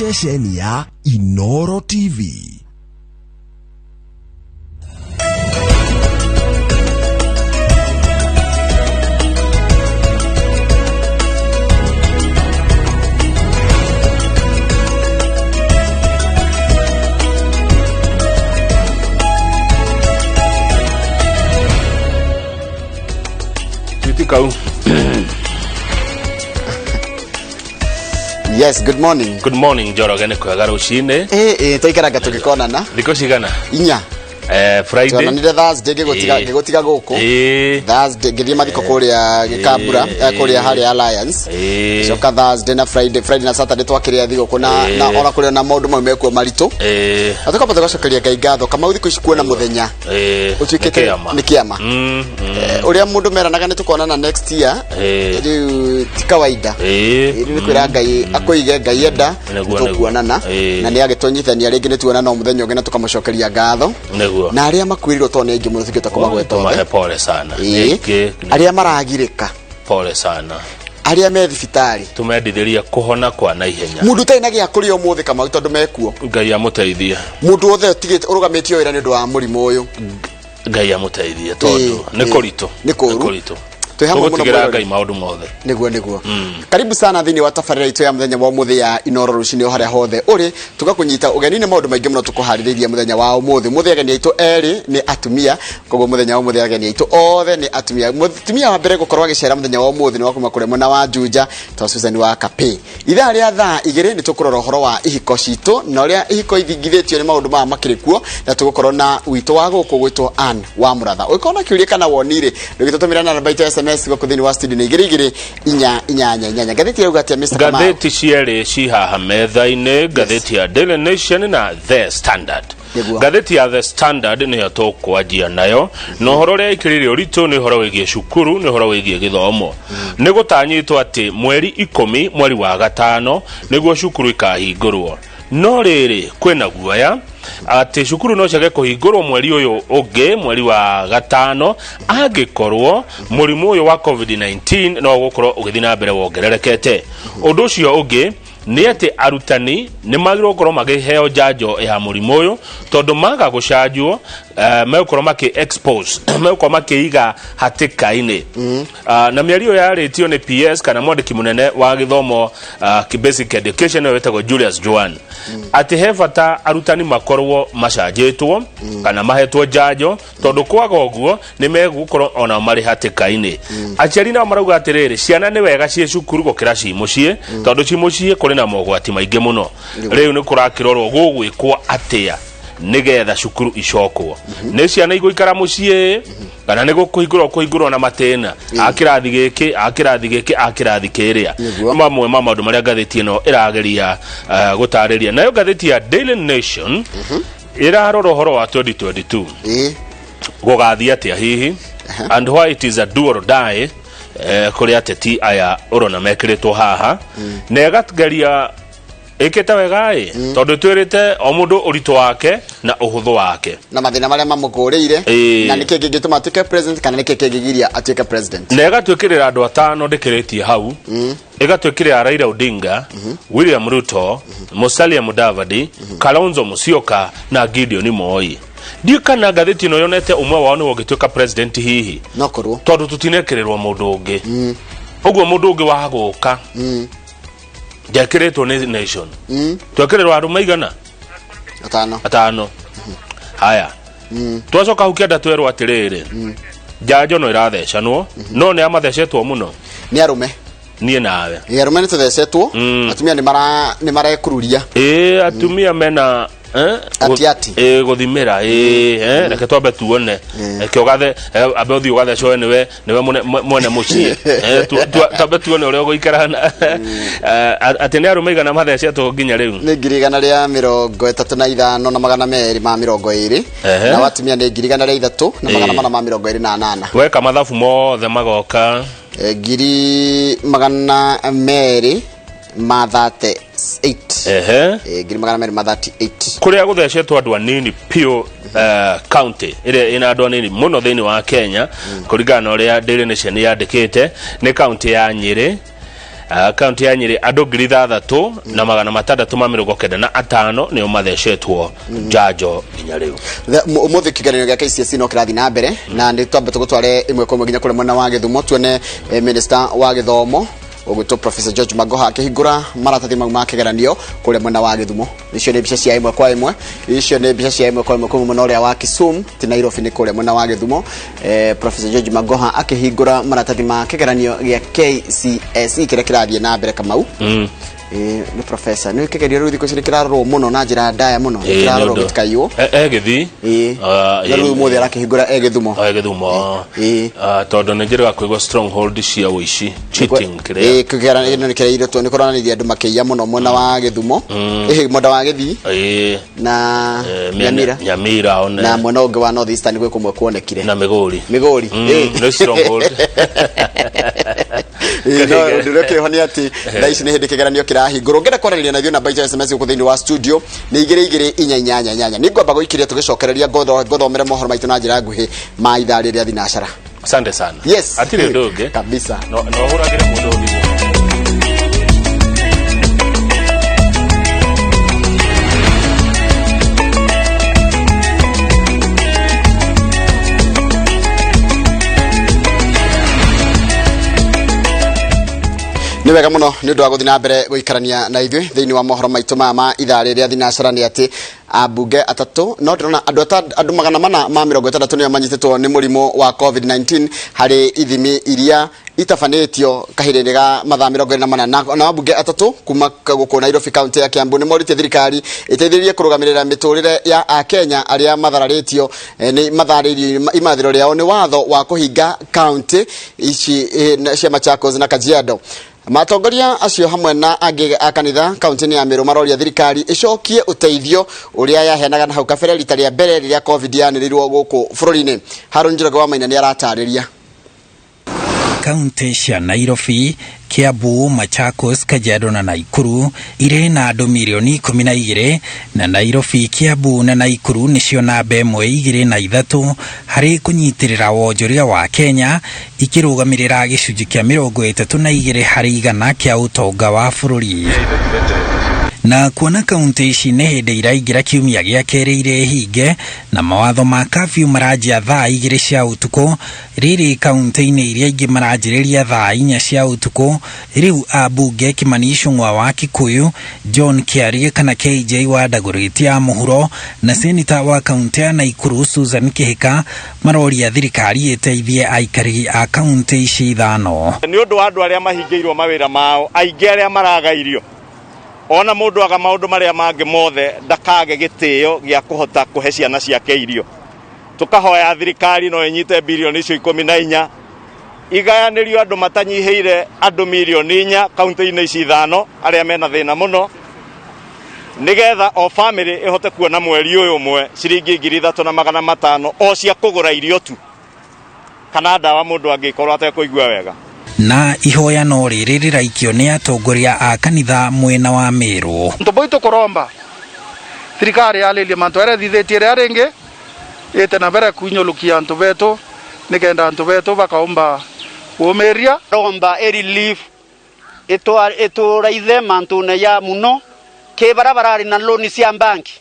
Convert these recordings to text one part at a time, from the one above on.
Ceceni ya Inoro TV. Twiti kau. Yes, good morning. Good morning Njoroge, nĩ kwega rũcinĩ. Ĩ twaikaranga tũgĩkonana. Thikũ cigana? 4. Friday. Tuonanire Thursday ngĩgũtiga ngĩgũtiga gũkũ. Thursday ngĩthiĩ mathiko kũrĩa Gĩkambura, kũrĩa harĩa Alliance. Coka Thursday na Friday, Friday na Saturday twakĩrĩa thigũkũ na ona kũrĩ na maũndũ mau mekuo maritũ. Na tũkamba tũgacokeria Ngai ngatho. Kamau, thikũ ici kuona mũthenya ũtuĩkĩte nĩ kĩama. Nĩ kĩama. Ũrĩa mũndũ meranaga nĩ tũkonana next year, rĩu ti kawaida. Rĩu nĩ kwĩra Ngai akũige, Ngai enda tũkuonana. Na nĩ agĩtũnyitania rĩngĩ, nĩ tuonana o mũthenya ũngĩ na tũkamũcokeria ngatho. Na arĩa makuĩrĩirwo, tondũ nĩ aingĩ mũno, tũngĩhota kũmagweta Tũmahe othe. pole sana. Aingĩ, Arĩa maragirĩka, pole sana. Arĩa me thibitarĩ, Tũmendithĩrie kũhona kwa naihenya. Mũndũ ũtarĩ na gĩa kũrĩa ũmũthĩ, Kamau, tondũ mekuo. Ngai amũteithie. Mũndũ wothe ũtigĩte ũrũgamĩtio wĩra nĩ ũndũ wa mũrimũ ũyũ. Ngai amũteithie tondũ nĩ kũritũ. Nĩ kũũru. Kũritũ. Twĩ hamwe mũno, Tũgũtigĩra mwĩroreri. Ngai maũndũ mothe. Nĩguo, karibu sana thĩinĩ wa tabarĩra itũ ya mũthenya wa ũmũthĩ ya Inoro rũcinĩ, o harĩa hothe ũrĩ tũgakũnyita ũgeni. Nĩ maũndũ maingĩ mũno tũkũharĩrĩirie mũthenya wa ũmũthĩ. Mũthĩ ageni aitũ erĩ nĩ atumia, koguo mũthenya wa ũmũthĩ ageni aitũ othe nĩ atumia. Mũtumia wa mbere gũkorwo agĩcera mũthenya wa ũmũthĩ nĩ wa kuma kũrĩa mwena wa Juja, ta Susan wa Kapĩ. Ithaa rĩa thaa 2 nĩ tũkũrora ũhoro wa ihiko citũ na ũrĩa ihiko ithingithĩtio nĩ maũndũ maya makĩrĩ kuo, na tũgũkorwo na witũ wa gũkũ gwĩtwo Ann wa Mũratha. Ũngĩkorwo na kĩũria kana woni rĩ, ndũgĩtũtũmĩra na namba itũ ya SMS gũkũ thĩinĩ wa studio nĩ 22488. Ngathĩti yauga atĩa, Mr. Kamau? Ngathĩti cierĩ ci haha metha-inĩ, ngathĩti ya Daily Nation na The Standard. Ngathĩti ya The Standard nĩyo tũkwanjia nayo, na ũhoro ũrĩa ĩkĩrĩire ũritũ nĩ ũhoro wĩgiĩ cukuru, nĩ ũhoro wĩgiĩ gĩthomo. Nĩ gũtanyĩtwo atĩ mweri 10 mweri wa gatano nĩguo cukuru ikahingũrwo, no rĩrĩ, kwĩna guoya atĩ cukuru no ciage kũhingũrwo mweri ũyũ ũngĩ, mweri wa gatano, angĩkorwo mũrimũ ũyũ wa COVID-19 no ũgũkorwo ũgĩthiĩ na mbere wongererekete. Ũndũ ũcio ũngĩ nĩ atĩ arutani nĩ magĩrĩirwo gũkorwo makĩheo njanjo ya mũrimũ ũyũ, tondũ maga gũcanjwo, megũkorwo makĩ expose, megũkorwo makĩiga hatĩka-inĩ. Na mĩario yarĩtio nĩ PS kana mwandĩki mũnene wa gĩthomo, basic education, ũyũ wĩtagwo Julius Joan, atĩ he bata arutani makorwo macanjĩtwo kana mahetwo njanjo, tondũ kwaga ũguo nĩ megũkorwo ona marĩ hatĩka-inĩ. Aciari nao marauga atĩrĩrĩ, ciana nĩ wega ciĩ cukuru gũkĩra ci mũciĩ, tondũ ci mũciĩ kũrĩ na mogwati maingĩ mũno. Rĩu nĩ kũrakĩrorwo gũgwĩkwo atĩa nĩgetha cukuru icokwo. Nĩ ciana igũikara mũciĩ kana nĩ gũkũhingũrwo kũhingũrwo na matĩna a kĩrathi gĩkĩ, a kĩrathi gĩkĩ, a kĩrathi kĩrĩa? Mamwe ma maũndũ marĩa ngathĩti ĩno ĩrageria gũtarĩria. Nayo ngathĩti ya Daily Nation ĩrarora ũhoro wa 2022, gũgathiĩ atĩa hihi, and why it is a do or die, kũrĩ ateti aya ũrona mekĩrĩtwo haha, na ĩgageria ĩkĩte wega ĩ, tondũ twĩrĩte o mũndũ ũritũ wake na ũhũthũ wake na mathĩna marĩa mamũkũrĩire, na nĩkĩ kĩngĩtũma atuĩke president kana nĩkĩ kĩngĩgiria atuĩke president. Na ĩgatwĩkĩrĩra andũ atano ndĩkĩrĩtie hau. Ĩgatwĩkĩrĩra Raila Odinga, William Ruto, Musalia Mudavadi, Kalonzo Musyoka na Gideon Moi. Ndiũ kana ngathĩti ĩno yonete ũmwe wao nĩwe ũngĩtuĩka president hihi. No korwo. Tondũ tũtinekĩrĩrwo mũndũ ũngĩ ũguo, mũndũ ũngĩ wa gũka ndekĩrĩtwo nĩ Nation. Twekĩrĩrwo andũ maigana? Atano. Atano. Haya, twacoka hau kĩanda twerwo atĩrĩrĩ, njanjo no ĩrathecanwo, no nĩ amathecetwo mũno nĩ arũme. Niĩ nawe. Ĩ, arũme nĩ tũthecetwo. Atumia nĩ marekururia. Ĩ, atumia mena Ati ati. Ĩ, gũthimĩra ĩ, reke twambe tuone. Reke ũgathe, ambe ũthiĩ ũgathecwo, nĩwe mwene mũciĩ. Twambe tuone ũrĩa ũgũikara atĩ nĩ arũme igana mathecetwo nginya rĩu? Nĩ 135,220. Nao atumia nĩ 103,428. Weka mathabu mothe magoka 238,000. 238,000. Kũrĩa gũthecetwo andũ anini piũ, county ĩrĩa ĩna andũ anini mũno thĩinĩ wa Kenya kũringana na ũrĩa Daily Nation yandĩkĩte nĩ county ya Nyĩrĩ. Kaunti ya Nyĩrĩ andũ 6,695 nĩo mathecetwo njanjo nginya rĩu. Ũmũthĩ kĩgeranio gĩa KCSE no kĩrathiĩ na mbere, na nĩ twambe tũgũtware ĩmwe kwa ĩmwe nginya kũrĩa mwena wa Gĩthumo, tuone minister wa gĩthomo ũgwĩtwo Professor George Magoha akĩhingũra maratathi mau ma kĩgeranio kũrĩa mwena wa Gĩthumo. Icio nĩ mbica cia ĩmwe kwa ĩmwe, icio nĩ mbica cia ĩmwe kwa ĩmwe kuma mwena ũrĩa wa Kisumu, ti Nairobi, nĩ kũrĩa mwena wa Gĩthumo. Professor George Magoha akĩhingũra maratathi ma kĩgeranio gĩa KCSE kĩrĩa kĩrathiĩ na mbere, Kamau. Nĩ professor, nĩ kĩgerio rĩu thikũ ici nĩ kĩrarorwo mũno na njĩra ndaya mũno, nĩ kĩrarorwo gĩtikaiywo. Gĩthii. Na rĩu ũmũthĩ arakĩhingũra e Gĩthumo. E Gĩthumo. Ah, tondũ nĩ njĩrĩga kũigua stronghold cia ũici, cheating kĩrĩa. Kĩgeranio nĩ kĩrairĩtwo nĩ kũronanirie andũ makĩiya mũno mwena wa Gĩthumo, mwena wa Gĩthii na Nyamira. Nyamira one. Na mwena ũngĩ wa North Eastern gwĩ kũmwe kuonekire. Na Migori. Migori. Nĩ stronghold. No ũndũ ũrĩa ũkĩho nĩ atĩ thaa ici nĩ hĩndĩ kĩgeranio kĩrahingũrwo. Ngenda kwaranĩria na ithuĩ, namba itũ ya SMS gũkũ thĩinĩ wa studio nĩ 22488. Nĩ ngwamba gũikĩria tũgĩcokereria ngũthomere mohoro maitũ na njĩra nguhĩ ma ithaa rĩrĩa thinacara. Asante sana. Yes. Hatirĩ ũndũ ũngĩ. Kabisa. No hũragĩre mũndũ thimũ. Nĩ wega mũno nĩ ũndũ wa gũthiĩ na mbere gũikarania na ithuĩ thĩinĩ wa mohoro maitũ maya ma ithaa rĩrĩa thinacara. Nĩ atĩ ambunge atatũ, no ndĩrona andũ 460 nĩo manyitĩtwo nĩ mũrimũ wa COVID-19 harĩ ithimi iria itabanĩtio kahinda-inĩ ga mathaa 24, na ambunge atatũ kuma gũkũ Nairobi, kaunti ya Kiambu, nĩ morĩtie thirikari ĩteithĩrĩrie kũrũgamĩrĩra mĩtũrĩre ya akenya arĩa mathararĩtio nĩ matharĩirio imathĩro rĩao nĩ watho wa kũhinga kaunti ici cia Machakos na Kajiado. Matongoria acio hamwe na angĩ a kanitha kaunti-inĩ ya Meru maroria thirikari ĩcokie ũteithio ũrĩa yaheanaga na hau kabere rita rĩa mbere rĩrĩa COVID yanĩrĩirwo gũkũ bũrũri-inĩ. Harun Njoroge wa Maina nĩ aratarĩria. Kaunti cia Nairobi, Kiambu, Machakos, Kajiado na Naikuru irĩ na andũ mirioni 12, na Nairobi, Kiambu na Naikuru nĩcio namba 1, 2 na 3 harĩ kũnyitĩrĩra wonjoria wa Kenya, ikĩrũgamĩrĩra gĩcunjĩ kĩa 32% kĩa ũtonga wa bũrũri. Na kuona kaunti ici nĩ hĩndĩ iraingĩra kiumia gĩa kerĩ irĩ hinge na mawatho ma kafyu maranjia thaa 2 cia ũtukũ, rĩrĩ kaunti-inĩ iria ingĩ maranjĩrĩria thaa 4 cia ũtukũ. Rĩu ambunge Kimani Ichung'wa wa Kikuyu, John Kiarie kana KJ wa Dagoretti ya mũhuro na seneta wa kaunti ya Naikuru Susan Kihika maroria thirikari ĩteithie aikari a kaunti ici ithano. Nĩ ũndũ wa andũ arĩa mahingĩirwo mawĩra mao, aingĩ arĩa maraga irio, ona mũndũ aga maũndũ marĩa mangĩ mothe, ndakage gĩtĩo gĩa kũhota kũhe ciana ciake irio. Tũkahoya thirikari no ĩnyite birioni icio 14 igayanĩrio andũ matanyihĩire andũ mirioni 4 kaunti-inĩ ici ithano arĩa mena thĩna mũno, nĩgetha o family ĩhote kuona mweri ũyũ ũmwe ciringi 3,500 o cia kũgũra irio tu kana ndawa mũndũ angĩkorwo atekũigua wega. Na ihoya no rĩrĩ rĩraikio nĩ atongoria a kanitha mwena wa Meru. Ntoboi tukuromba thirikari yalilie mantu aria thithitie ria ringi ite na mbere kuinyulukia antu betu nikenda antu betu bakaumba kuumiria. Romba e relief ituraithe mantune ya muno ki bara barari na loni cia banki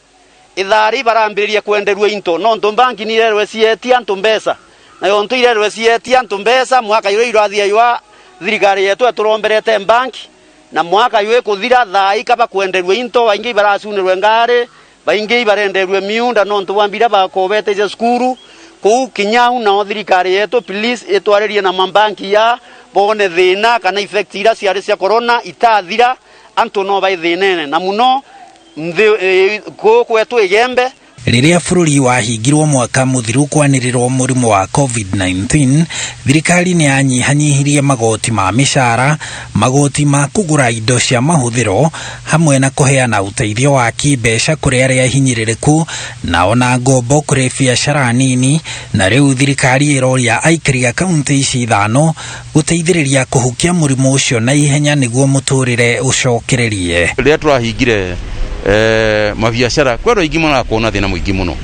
ithari barambiririe kwenderua into no ntu banki ni irerwe cietia antu mbeca, nayo ntu irerwe cietia antu mbeca mwaka yũ irathia ywa thirikari yetu eturomberete banki na mwaka yũ ikuthira thai kaba kwenderua into, baingi baracunirwe ngari, baingi barenderwe miunda no ntu wambira bakobete cukuru kuu kinyau. Nao thirikari yetu, please, itwaririe na mabanki ya bone thina kana effect ira ciarĩ cia corona itathira, antu no bai thinene na muno nthi kuu kwetu Igembe. Rĩrĩa bũrũri wahingirwo mwaka mũthiru kwanĩrĩrwo mũrimũ wa COVID-19, thirikari nĩ yanyihanyihirie magoti ma mĩcara, magoti ma kũgũra indo cia mahũthĩro, hamwe na kũheana ũteithio wa kĩmbeca kũrĩ arĩa hinyĩrĩrĩku na ona ngombo kũrĩ biacara nini. Na rĩu thirikari ĩroria aikari a kaunti ici ithano gũteithĩrĩria kũhukia mũrimũ ũcio na ihenya nĩguo mũtũrĩre ũcokererie. Rĩrĩa tũrahingire mabiacara, kwĩ andũ aingĩ marakorwo na thĩna mũingĩ mũno,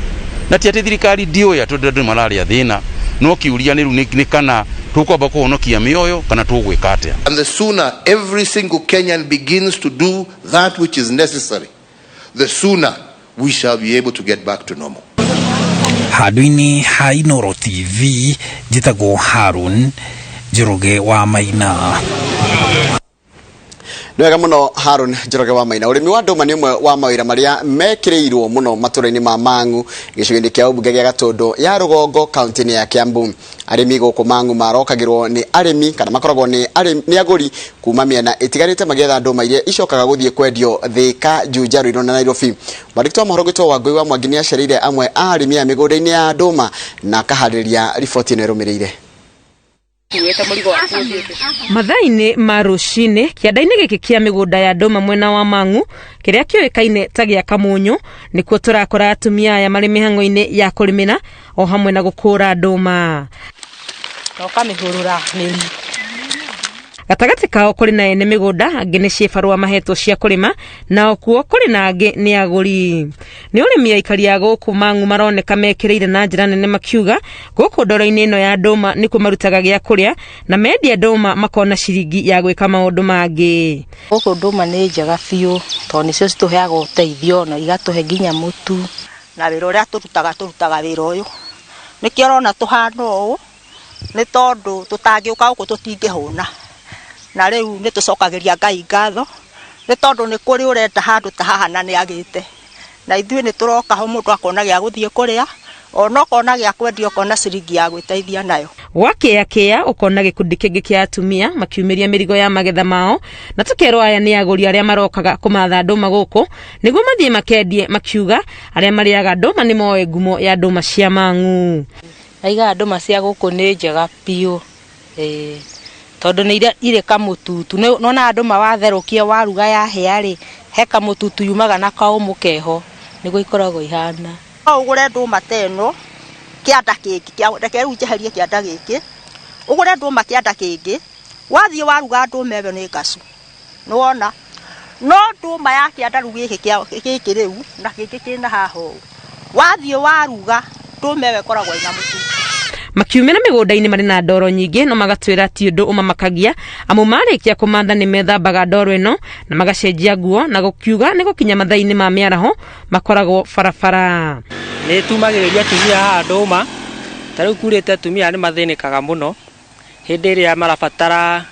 na ti atĩ thirikari ndiũĩ atĩ andũ mararĩa thĩna, no kĩũria nĩ rĩu nĩ kana Tũkwamba kũhonokia mĩoyo kana tũgwĩka atĩa? And the sooner every single Kenyan begins to do that which is necessary, the sooner we shall be able to get back to normal. Handũ-inĩ ha Inooro TV, njĩtagwo Harun Njoroge wa Maina. Nĩ wega mũno Harun Njoroge wa Maina. Ũrĩmi wa ndũma nĩ ũmwe wa mawĩra marĩa mekĩrĩirwo mũno matũra-inĩ ma Mang'u, gĩcigo-inĩ kĩa ũmbunge gĩa Gatũndũ ya Rũgongo, kaunti-inĩ ya Kiambu. Arĩmi gũkũ Mang'u marokagĩrwo nĩ arĩmi kana makoragwo nĩ arĩmi, nĩ agũri kuma mĩena ĩtiganĩte magĩetha ndũma iria icokaga gũthiĩ kwendio Thĩka, Juja, Ruiru na Nairobi. Mwandĩki wa mohoro gwĩtwo Wangũi wa Mwangi nĩ acereire amwe a arĩmi aya mĩgũnda-inĩ ya ndũma na akaharĩrĩria riboti ĩno ĩrũmĩrĩire. Mathaa-inĩ ma rũcinĩ kĩanda-inĩ gĩkĩ kĩa mĩgũnda ya ndũma mwena wa Mang'u kĩrĩa kĩũĩkaine ta gĩa Kamunyũ nĩkuo tũrakora atumia aya marĩ mĩhang'o-inĩ ya kũrĩmĩra o hamwe na gũkũra ndũma. Na ũkamĩhũrũra mĩri. Gatagatĩ kao kũrĩ na ene mĩgũnda, angĩ nĩ ciĩbarũa mahetwo cia kũrĩma, na okuo kũrĩ na angĩ nĩ agũri. Nĩ ũrĩmi aikari a gũkũ Mang'u maroneka mekĩrĩire na njĩra nene makiuga gũkũ ndoro-inĩ ĩno ya ndũma nĩkuo marutaga gĩa kũrĩa na mendia ndũma makona ciringi ya gwĩka maũndũ mangĩ. Gũkũ ndũma nĩ njega biũ tondũ nĩcio citũheaga ũteithio na igatũhe nginya mũtu. Na wĩra ũrĩa tũrutaga, tũrutaga wĩra ũyũ. Nĩkĩo ũrona tũhana ũũ, nĩ tondũ tũtangĩũka gũkũ tũtingĩhũna. Na rĩu nĩ tũcokagĩria Ngai ngatho, nĩ tondũ nĩ kũrĩ ũrenda handũ ta haha na nĩ agĩte. Na ithuĩ nĩ tũroka ho mũndũ akona gĩa gũthiĩ kũrĩa, ona ũkona gĩa kwendia, ũkona ciringi ya gwĩteithia nayo. Gwakĩa kĩa ũkona gĩkundi kĩngĩ kĩa atumia makiumĩria mĩrigo ya magetha mao, na tũkerwo aya nĩ agũri arĩa marokaga kũmatha ndũma gũkũ nĩguo mathiĩ makendie, makiuga arĩa marĩaga ndũma nĩ moĩ ngumo ya ndũma cia Mang'u. Aigaga ndũma cia gũkũ nĩ njega biũ, tondũ nĩ iria irĩ kamũtutu. Nĩwona ndũma watherũkia waruga yahĩa rĩ, he kamũtutu yumaga na kaũmũ keho, nĩguo ikoragwo ihana. No ũgũre ndũma ta ĩno kĩanda kĩngĩ, reke rĩu njeherie kĩanda gĩkĩ, ũgũre ndũma kĩanda kĩngĩ, wathiĩ waruga ndũma ĩyo nĩ ngacu, nĩwona? No ndũma ya kĩanda rĩu gĩkĩ kĩa, gĩkĩ rĩu na kĩngĩ kĩna haha ũũ, wathiĩ waruga ndũma ĩyo ĩkoragwo ĩna mũtu. Makiumĩra mĩgũnda-inĩ marĩ na ndoro nyingĩ no magatwĩra ti ũndũ ũmamakagia amu marĩkia kũmatha nĩ methambaga ndoro ĩno na magacenjia nguo na gũkiuga nĩ gũkinya mathaa-inĩ ma mĩaraho makoragwo barabara. Nĩ tumagĩrĩria atumia haha ndũma, ta rĩu kurĩte atumia nĩ mathĩnĩkaga mũno hĩndĩ ĩrĩa marabatara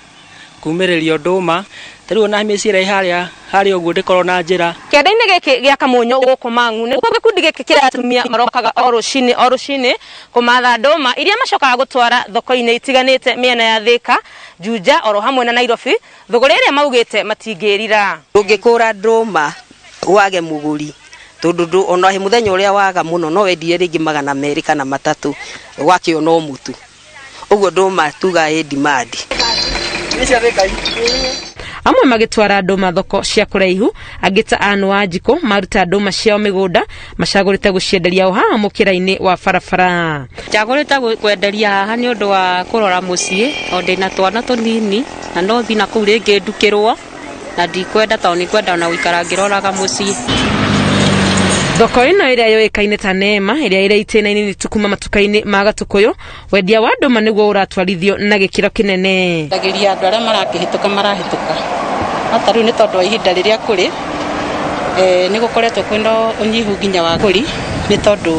kumĩrĩrio ndũma, ta rĩu ona mĩciĩ ĩrĩa ĩ harĩa harĩa ũguo ndĩkoragwo na njĩra. Kĩanda-inĩ gĩkĩ gĩa Kamunyũ gũkũ Mang'u nĩkuo gĩkundi gĩkĩ kĩa atumia marokaga o rũcinĩ o rũcinĩ kũmatha ndũma iria macokaga gũtwara thoko-inĩ itiganĩte mĩena ya Thĩka, Juja oro hamwe na Nairobi, thũgũrĩ ĩrĩa maugĩte matingĩrira. Ndũngĩkũra ndũma wage mũgũri tondũ ona mũthenya ũrĩa waga mũno no wendire rĩngĩ 200 kana 3 wakĩona o mũtu. Ũguo ndũma tuga ĩ demand. Amwe magĩtwara ndũma thoko cia kũraihu, angĩ ta Ann Wanjikũ maruta ndũma ciao mĩgũnda macagũrĩte gũcienderia o haha mũkĩra-inĩ wa barabara. Njagũrĩte kwenderia haha nĩ ũndũ wa kũrora mũciĩ, tondũ ndĩna twana tũnini na no thiĩ na kũu rĩngĩ ndukĩrwo na ndikwenda tondũ nĩngwenda ona gũikara ngĩroraga mũciĩ. Thoko ĩno ĩrĩa yũĩkaine ta Neema ĩrĩa ĩrĩ itĩna-inĩ nĩtu kuma matuka-inĩ ma Gatũkũyũ, wendia wa ndũma nĩguo ũratwarithio na gĩkĩro kĩnene. Ndagĩria andũ arĩa marakĩhĩtũka marahĩtũka, no ta rĩu nĩ tondũ wa ihinda rĩrĩa kũrĩ, nĩ gũkoretwo kwĩna ũnyihu nginya wa agũri nĩ tondũ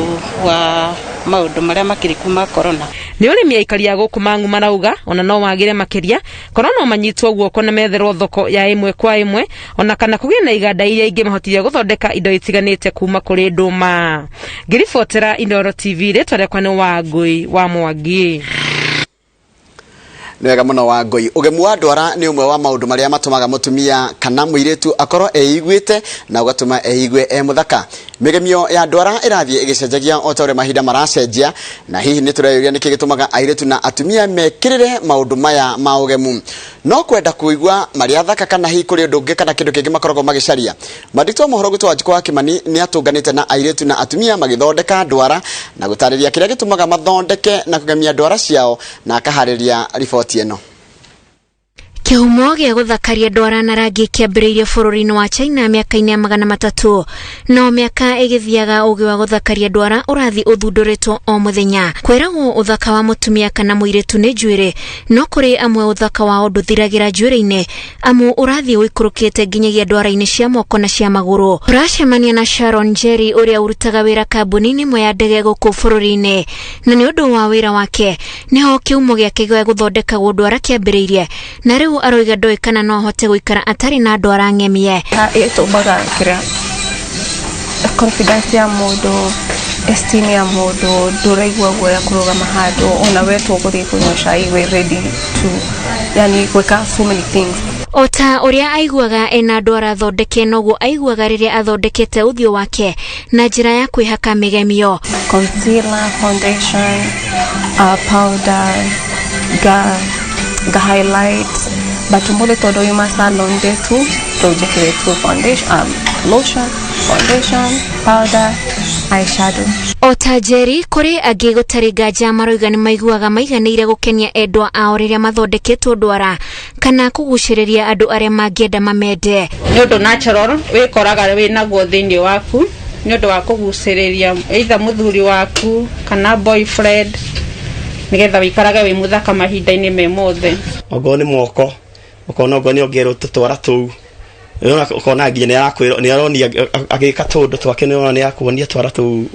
wa maũndũ marĩa makĩrĩ kuma corona. Nĩ ũrĩmi aikari a gũkũ Mang'u marauga ona no wagĩre makĩria korwo no manyitwo guoko na metherwo thoko ya ĩmwe kwa ĩmwe ona kana kũgĩe na iganda iria ingĩmahotithia gũthondeka indo itiganĩte kuma kũrĩ ndũma. Ngĩribotera Inooro TV, rĩtwa rĩakwa nĩ Wangũi wa Mwangi. Nĩ wega mũno Wangũi. Ũgemu wa ndwara nĩ ũmwe wa maũndũ marĩa matũmaga mũtumia kana mũirĩtu akorwo eiguĩte na ũgatũma eigue e mũthaka. Mĩgemio ya ndwara ĩrathiĩ ĩgĩcenjagia o ta ũrĩa mahinda maracenjia, na hihi nĩ tũreyũria nĩkĩ gĩtũmaga airĩtu na atumia mekĩrĩre maũndũ maya ma ũgemu. No kwenda kũigua marĩ athaka kana hihi kũrĩ ũndũ ũngĩ kana kĩndũ kĩngĩ makoragwo magĩcaria. Mwandĩki wa mohoro gwitũ Wanjikũ wa Kĩmani nĩ atũnganĩte na airĩtu na atumia magĩthondeka ndwara na gũtarĩria kĩrĩa gĩtũmaga mathondeke na kũgemia ndwara ciao, na akaharĩria riboti ĩno. Kĩhumo gĩa gũthakaria ndwara na rangi kĩambĩrĩirie bũrũri-inĩ wa China mĩaka-inĩ ya 300. No mĩaka ĩgĩthiaga ũgĩ wa gũthakaria ndwara ũrathiĩ ũthundũrĩtwo o mũthenya. Kwĩragwo ũthaka wa mũtumia kana mũirĩtu nĩ njuĩrĩ, no kũrĩ amwe ũthaka wao ndũthiragĩra njuĩrĩ-inĩ, amu ũrathiĩ ũikũrũkĩte nginyagia ndwara-inĩ cia moko na cia magũrũ. Tũracemania na Sharon Njeri ũrĩa ũrutaga wĩra kambuni-inĩ ĩmwe ya ndege gũkũ bũrũri-inĩ, na nĩ ũndũ wa wĩra wake nĩho kĩhumo gĩake gĩa gũthondekagwo ndwara kĩambĩrĩirie, na rĩu aroiga ndoĩ kana no ahote gũikara atarĩ na ndwara ng'emie. Ĩtũmaga kĩrĩa confidence ya mũndũ, esteem ya mũndũ, ndũraigua guoya kũrũgama handũ, ona wetwo gũthiĩ kũnyua cai wĩ ready to, yani gwĩka so many things. O ta ũrĩa aiguaga ena ndwara thondeke, noguo aiguaga rĩrĩa athondekete ũthiũ wake na njĩra ya kwĩhaka mĩgemio. Concealer, foundation, powder, nga highlight, but ũmũthĩ tondũ yuma salon ndĩ tu, rĩu njĩkĩrĩtwo foundation, lotion, foundation, powder, eyeshadow. O ta Njeri, kũrĩ angĩ gũtarĩ nganja maroiga nĩ maiguaga maiganĩire gũkenia endwa ao rĩrĩa mathondeketwo ndwara kana kũgucĩrĩria andũ arĩa mangĩenda mamende. Nĩ ũndũ natural wĩkoraga wĩ naguo thĩinĩ waku nĩ ũndũ wa kũgucĩrĩria either mũthuri waku kana boyfriend, nĩgetha wĩikarage wĩ mũthaka mahinda-inĩ me mothe. Ongorwo nĩ moko, ũkona ongorwo nĩ ongerwo tũtwara tũu, ũkona nginya nĩ aronia agĩka tũũndũ twake, nĩ ũrona nĩ akuonia twara tũu,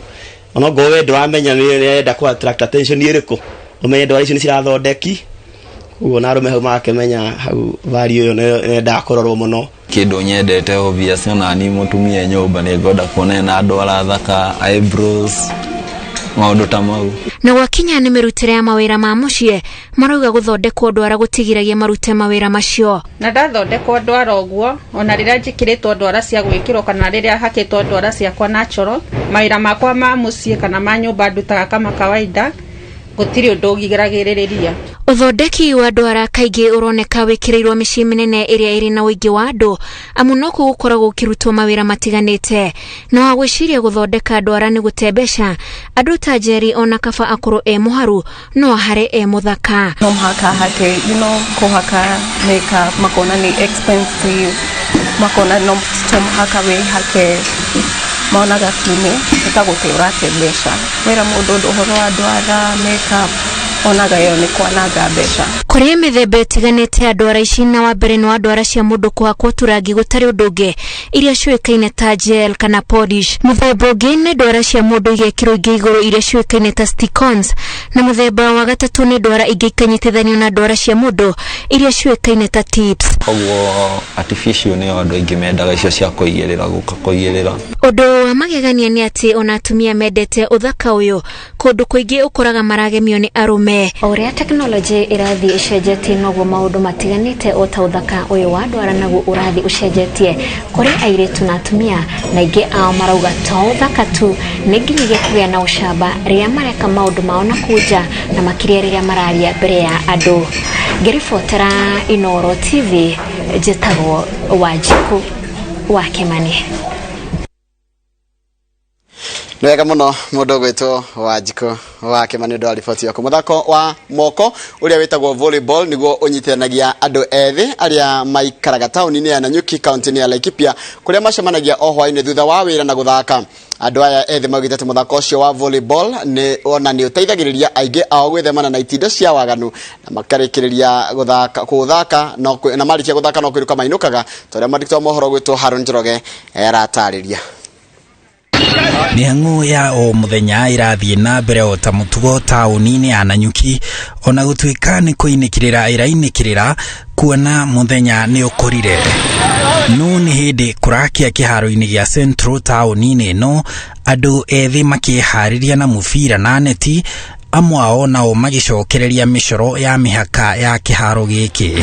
ona ongorwo we ndũramenya nĩ arenda kũ attract attention ĩrĩkũ, ũmenye ndwara icio nĩ cirathondeki koguo na arũme hau magakĩmenya hau value ĩyo nĩ yendaga kũrorwo mũno. Kĩndũ nyendete obvious, ona ni mũtumia nyũmba nĩ ngwenda kuona ena ndwara thaka, eyebrows, maũndũ ta mau. Na gwakinya nĩ mĩrutĩre ya mawĩra ma mũciĩ, marauga gũthondekwo ndwara gũtigiragia marute mawĩra macio. Na ndathondekwo ndwara ũguo, ona rĩrĩa njĩkĩrĩtwo ndwara cia gwĩkĩrwo kana rĩrĩa hakĩtwo ndwara ciakwa natural, mawĩra makwa ma mũciĩ kana ma nyũmba ndutaga kama kawaida, gũtirĩ ũndũ ũgiragĩrĩria. Ũthondeki wa ndwara kaingĩ ũroneka wĩkĩrĩirwo mĩciĩ mĩnene ĩrĩa ĩrĩ na ũingĩ wa andũ, amu nokuo gũkoragwo gũkĩrutwo mawĩra matiganĩte. Na wa gwĩciria gũthondeka ndwara nĩ gũte mbeca, andũ ta Njeri ona kaba akorwo e mũharu no ahare e mũthaka. No mũhaka hake, kũhaka makeup, makona nĩ expensive, makona no to mũhaka wĩhake, monaga tu nĩ ta gũte ũrate mbeca. Wĩra mũndũ ũndũ ũhoro wa ndwara, makeup, onaga ĩyo nĩ kwananga mbeca. Kũrĩ mĩthemba ĩtiganĩte ya ndwara ici, na wa mbere nĩ wa ndwara cia mũndũ kũhakwo tũrangi gũtarĩ ũndũ ũngĩ, iria ciũĩkaine ta gel kana polish. Mũthemba ũngĩ nĩ ndwara cia mũndũ igekĩrwo ingĩ igũrũ iria ciũĩkaine ta stick-ons, na mũthemba wa gatatũ nĩ ndwara ingĩ ikanyitithanio na ndwara cia mũndũ iria ciũĩkaine ta tips. Koguo artificial nĩyo andũ aingĩ mendaga, icio cia kũigĩrĩra, gũka kũigĩrĩra. Ũndũ wa magegania nĩ atĩ ona atumia mendete ũthaka ũyũ, kũndũ kũingĩ ũkoraga maragemio nĩ arũme. O ũrĩa tekinoronjĩ ĩrathiĩ ĩcenjetie, noguo maũndũ matiganĩte o ta ũthaka ũyũ wa ndwara naguo ũrathiĩ ũcenjetie kũrĩ airĩtu na atumia, na aingĩ ao marauga to ũthaka tu, nĩ nginyagia kũgĩa na ũcamba rĩrĩa mareka maũndũ mao na kũu nja, na makĩria rĩrĩa mararia mbere ya andũ. Ngĩribotera Inooro TV, njĩtagwo Wanjikũ wa Kĩmani. Nĩ wega mũno mũndũ ũgwĩtwo Wanjikũ wa Kĩmani ũndũ wa riboti yaku. Mũthako wa moko ũrĩa wĩtagwo volleyball nĩguo ũnyitithanagia andũ ethĩ arĩa maikaraga taũni-inĩ ya Nanyuki kaunti-inĩ ya Laikipia, kũrĩa macemanagia o hwaĩ-inĩ thutha wa wĩra na gũthaka. Andũ aya ethĩ maugĩte atĩ mũthako ũcio wa volleyball nĩ ona nĩ ũteithagĩrĩria aingĩ ao gwĩthemana na itindo cia waganu, na makarĩkĩrĩria gũthaka kũthaka no na marĩkia gũthaka no kwĩruka mainũkaga, ta ũrĩa mwandĩki wa mohoro gwĩtwo Haron Njoroge aratarĩria. Mĩhang'o ya o mũthenya ĩrathiĩ na mbere o ta mũtugo taũni-inĩ ya Nanyuki, ona gũtuĩka nĩ kũinĩkĩrĩra ĩrainĩkĩrĩra kuona mũthenya nĩ ũkũrire. No nĩ hĩndĩ kũrakia kĩharo-inĩ gĩa Central taũni-inĩ ĩno, andũ ethĩ makĩharĩria na mũbira na neti, amwe ao nao magĩcokereria mĩcoro ya mĩhaka ya kĩharo gĩkĩ.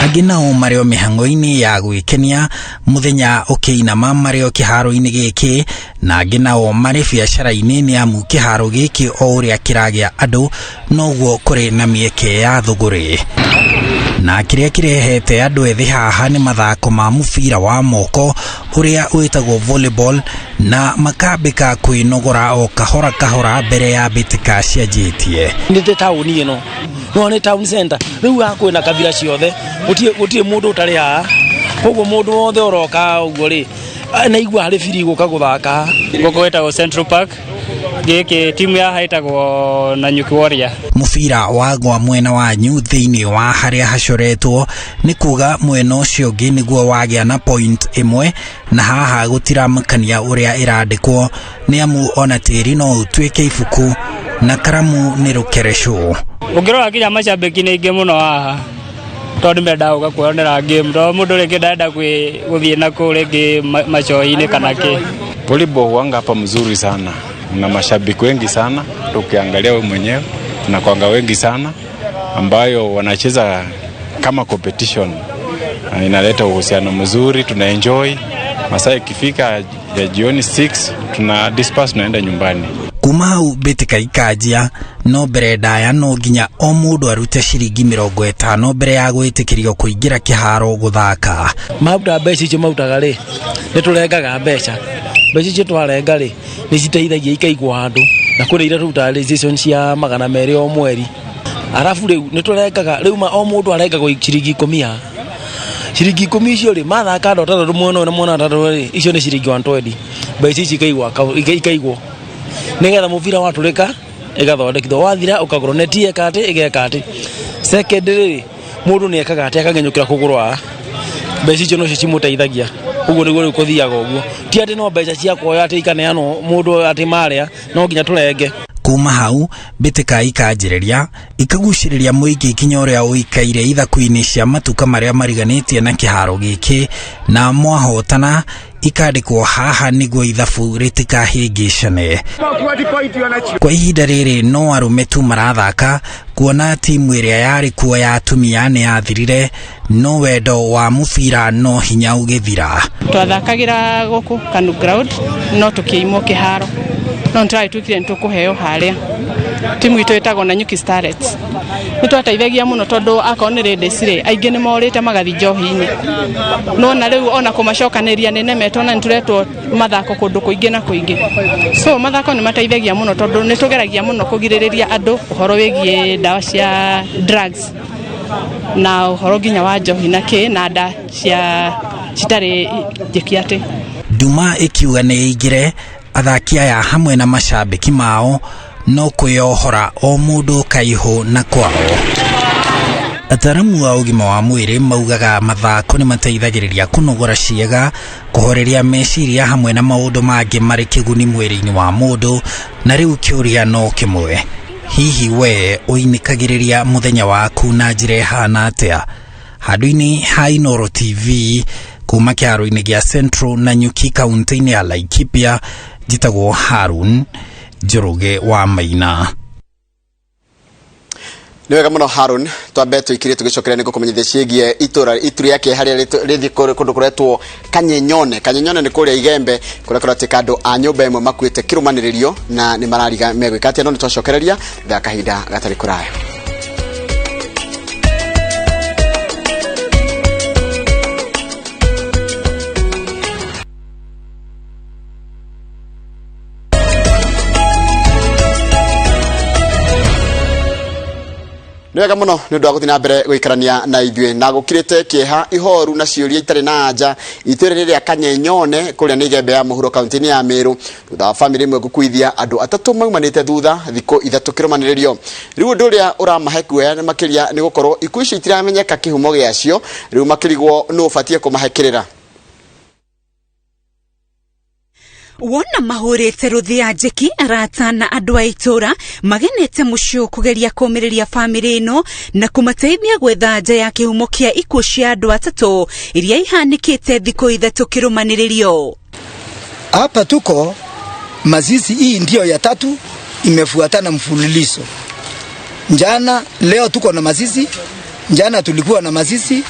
Angĩ nao marĩ o mĩhang'o-inĩ ya gwĩkenia mũthenya ũkĩinama marĩ o kĩharo-inĩ gĩkĩ, na angĩ nao marĩ biacara-inĩ nĩ amu kĩharo gĩkĩ o ũrĩa kĩragĩa andũ noguo kũrĩ na mĩeke ya thũgũrĩ. Na kĩrĩa kĩrehete andũ ethĩ haha nĩ mathako ma mũbira wa moko ũrĩa wĩtagwo volleyball, na makambĩka kwĩnogora o kahora kahora mbere ya mbĩtĩka cianjĩtie. Nĩ taũni ĩno no nĩ town center, rĩu haha kwĩna kabira ciothe, gũtirĩ mũndũ ũtarĩ haha, koguo mũndũ wothe ũroka ũguo rĩ naigua harĩ biri gũka gũthaka. Gũkũ ĩtagwo Central Park, gĩkĩ timu ya haha ĩtagwo Nanyuki Warrior. Mũbira wagwa mwena wanyu thĩinĩ wa harĩa hacoretwo nĩ kuga mwena ũcio ũngĩ nĩguo wagĩa na point ĩmwe, na haha gũtiramakania ũrĩa ĩrandĩkwo nĩ amu ona tĩri no ũtuĩke ibuku na karamu nĩ rũkerecũ. Ũngĩrora nginya macambĩki nĩ aingĩ mũno haha tondũ mendaga gũka kwĩyonera game, tondũ mũndũ rĩngĩ ndarenda gũthiĩ na kũu rĩngĩ macohi-inĩ kana kĩ. Volleyball huanga hapa mzuri sana na mashabiki wengi sana, tukiangalia wewe mwenyewe tunakuanga wengi sana ambayo wanacheza kama competition. Inaleta uhusiano mzuri, tuna enjoy. Masaa ikifika ya jioni 6 tuna disperse, tunaenda nyumbani. Kuma hau mbĩtĩka ikanjia, no mbere ndaya no nginya o mũndũ arute ciringi 50 mbere ya gwĩtĩkĩrio kũingĩra kĩharo gũthaka. Maruta mbeca icio marutaga rĩ, nĩ tũrengaga mbeca. Mbeca icio twarenga rĩ, nĩ citeithagia ikaigwo handũ, na kũrĩ iria tũrutaga registration cia 200 o mweri. Arabu rĩu nĩ tũrengaga, rĩu o mũndũ arengagwo ciringi 10 haha. Ciringi 10 icio rĩ, mathaka andũ atatũ mwena ũyũ na mwena atatũ rĩ, icio nĩ ciringi 120. Mbeca ici ikaigwo ikaigwo. Nĩgetha mũbira watũrĩka, ĩgathondekithwo. Wathira, ũkagũrwo neti ĩka atĩ, ĩgeka atĩ. Second rĩ, mũndũ nĩ ekaga atĩ, akang'enyũkĩra kũgũrũ haha. Mbeca icio nocio cimũteithagia. Ũguo nĩguo rĩu kũthiaga ũguo. Ti atĩ no mbeca cia kuoya atĩ ikaneanwo mũndũ atĩ marĩa, no nginya tũrenge. Kuma hau, mbĩtĩka ikanjĩrĩria, ikagucĩrĩria mũingĩ nginya ũrĩa ũikaire ithaku-inĩ cia matuka marĩa mariganĩtie na kĩharo gĩkĩ, na mwahotana ikandĩkwo haha nĩguo ithabu rĩtikahĩngĩcane. Kwa ihinda rĩrĩ no arũme tu marathaka, kuona timu ĩrĩa yarĩ kuo ya atumia nĩ yathirire, no wendo wa mũbira no hinya ũgĩthira. Twathakagĩra gũkũ Kanu ground, no tũkĩimwo kĩharo, no nĩtũragĩtuĩkire nĩtũkũheo harĩa. Timu itũ ĩtagwo Nanyuki Starlets. Nĩtwateithagia mũno tondũ akorwo nĩ ladies rĩ, aingĩ nĩ morĩte magathiĩ njohi-inĩ. No na rĩu ona kũmacokanĩria nĩ nemetwo na nĩtũretwo mathako kũndũ kũingĩ na kũingĩ. So mathako nĩ mateithagia mũno tondũ nĩtũgeragia mũno kũgirĩrĩria andũ ũhoro wĩgiĩ ndawa cia drugs na ũhoro nginya wa njohi na kĩ na nda cia citarĩ njĩki atĩ. Nduma ĩkiuga nĩ ĩingĩre athaki aya hamwe na macambĩki mao no kwĩyohora o mũndũ kaihũ na kwao. Ataramu a ũgima wa mwĩrĩ maugaga mathako nĩ mateithagĩrĩria kũnogora ciĩga, kũhoreria meciria hamwe na maũndũ mangĩ marĩ kĩguni mwĩrĩ-inĩ wa mũndũ, na rĩu kĩũria no kĩmwe, hihi we ũinĩkagĩrĩria mũthenya waku na njĩra ĩhana atĩa? Handũ-inĩ ha Inooro TV kuma kĩharo-inĩ gĩa Central Nanyuki kaunti-inĩ ya Laikipia, njĩtagwo Harun Njoroge wa Maina. Nĩ wega mũno Harun, twambe tũikire tũgĩcokeria nĩguo kũmenyithia ciĩgiĩ itũra itu rĩa kĩeha rĩrĩa rĩthiĩ kũndũ kũretwo Kanyenyone. Kanyenyone nĩ kũrĩa Igembe kũrĩa kũratuĩka andũ a nyũmba ĩmwe makuĩte kĩrũmanĩrĩrio na nĩ marariga megwĩka atĩa, no nĩ twacokereria thutha wa kahinda gatarĩ kũraya. Nĩ wega mũno nĩ ũndũ wa gũthiĩ na mbere gũikarania na ithuĩ, na gũkirĩte kĩeha, ihoru na ciũria itarĩ na anja itũũra rĩrĩa rĩa Kanyenyone kũrĩa nĩ Igembe ya mũhuro kaunti-inĩ ya Meru, thutha wa bamĩrĩ ĩmwe gũkuithia andũ atatũ maumanĩte thutha thikũ ithatũ kĩrũmanĩrĩrio. Rĩu ũndũ ũrĩa ũramahe kuoya nĩ makĩria nĩ gũkorwo ikuũ icio itiramenyeka kĩhumo gĩacio, rĩu makĩrigwo nũ ũbatiĩ kũmahe kĩrĩra. Wona mahũrĩte rũthĩa njeki, arata na andũ a itũũra magenete mũciĩ kũgeria kũũmĩrĩria bamĩrĩ ĩno na kũmateithia gwetha nja ya kĩhumo kĩa ikuũ cia andũ atatũ iria ihanĩkĩte thikũ ithatũ kĩrũmanĩrĩrio. Hapa tuko mazishi hii ndio ya tatu imefuatana mfululizo. Njana leo tuko na mazishi, njana tulikuwa na mazishi,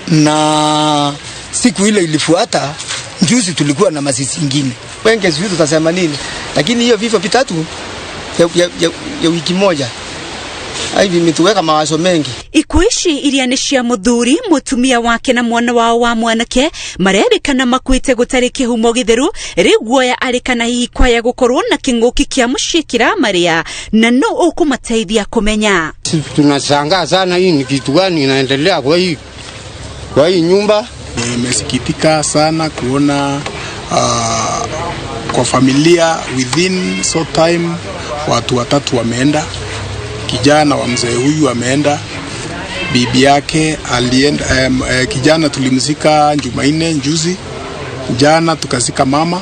na siku ile ilifuata juzi tulikuwa na mazishi ingine. Wengi sijui tutasema nini, lakini hiyo vifo vitatu ya wiki moja Hivi imetuweka mawazo mengi. Ikuũ ici iria nĩ cia mũthuri, mũtumia wake na mwana wao wa mwanake marerĩkana makuĩte gũtarĩ kĩhumo gĩtheru. Rĩu guoya arĩ kana hihi kwaya gũkorwo na kĩng'ũki kĩa mũciĩ kĩramarĩa na no ũkũmateithia kũmenya. Tunashangaa sana, hii ni kitu gani inaendelea kwa hii nyumba? Nimesikitika sana kuona kwa familia within short time watu watatu wameenda. Kijana wa mzee huyu ameenda, bibi yake alienda. Kijana tulimzika Jumanne juzi, jana tukazika mama,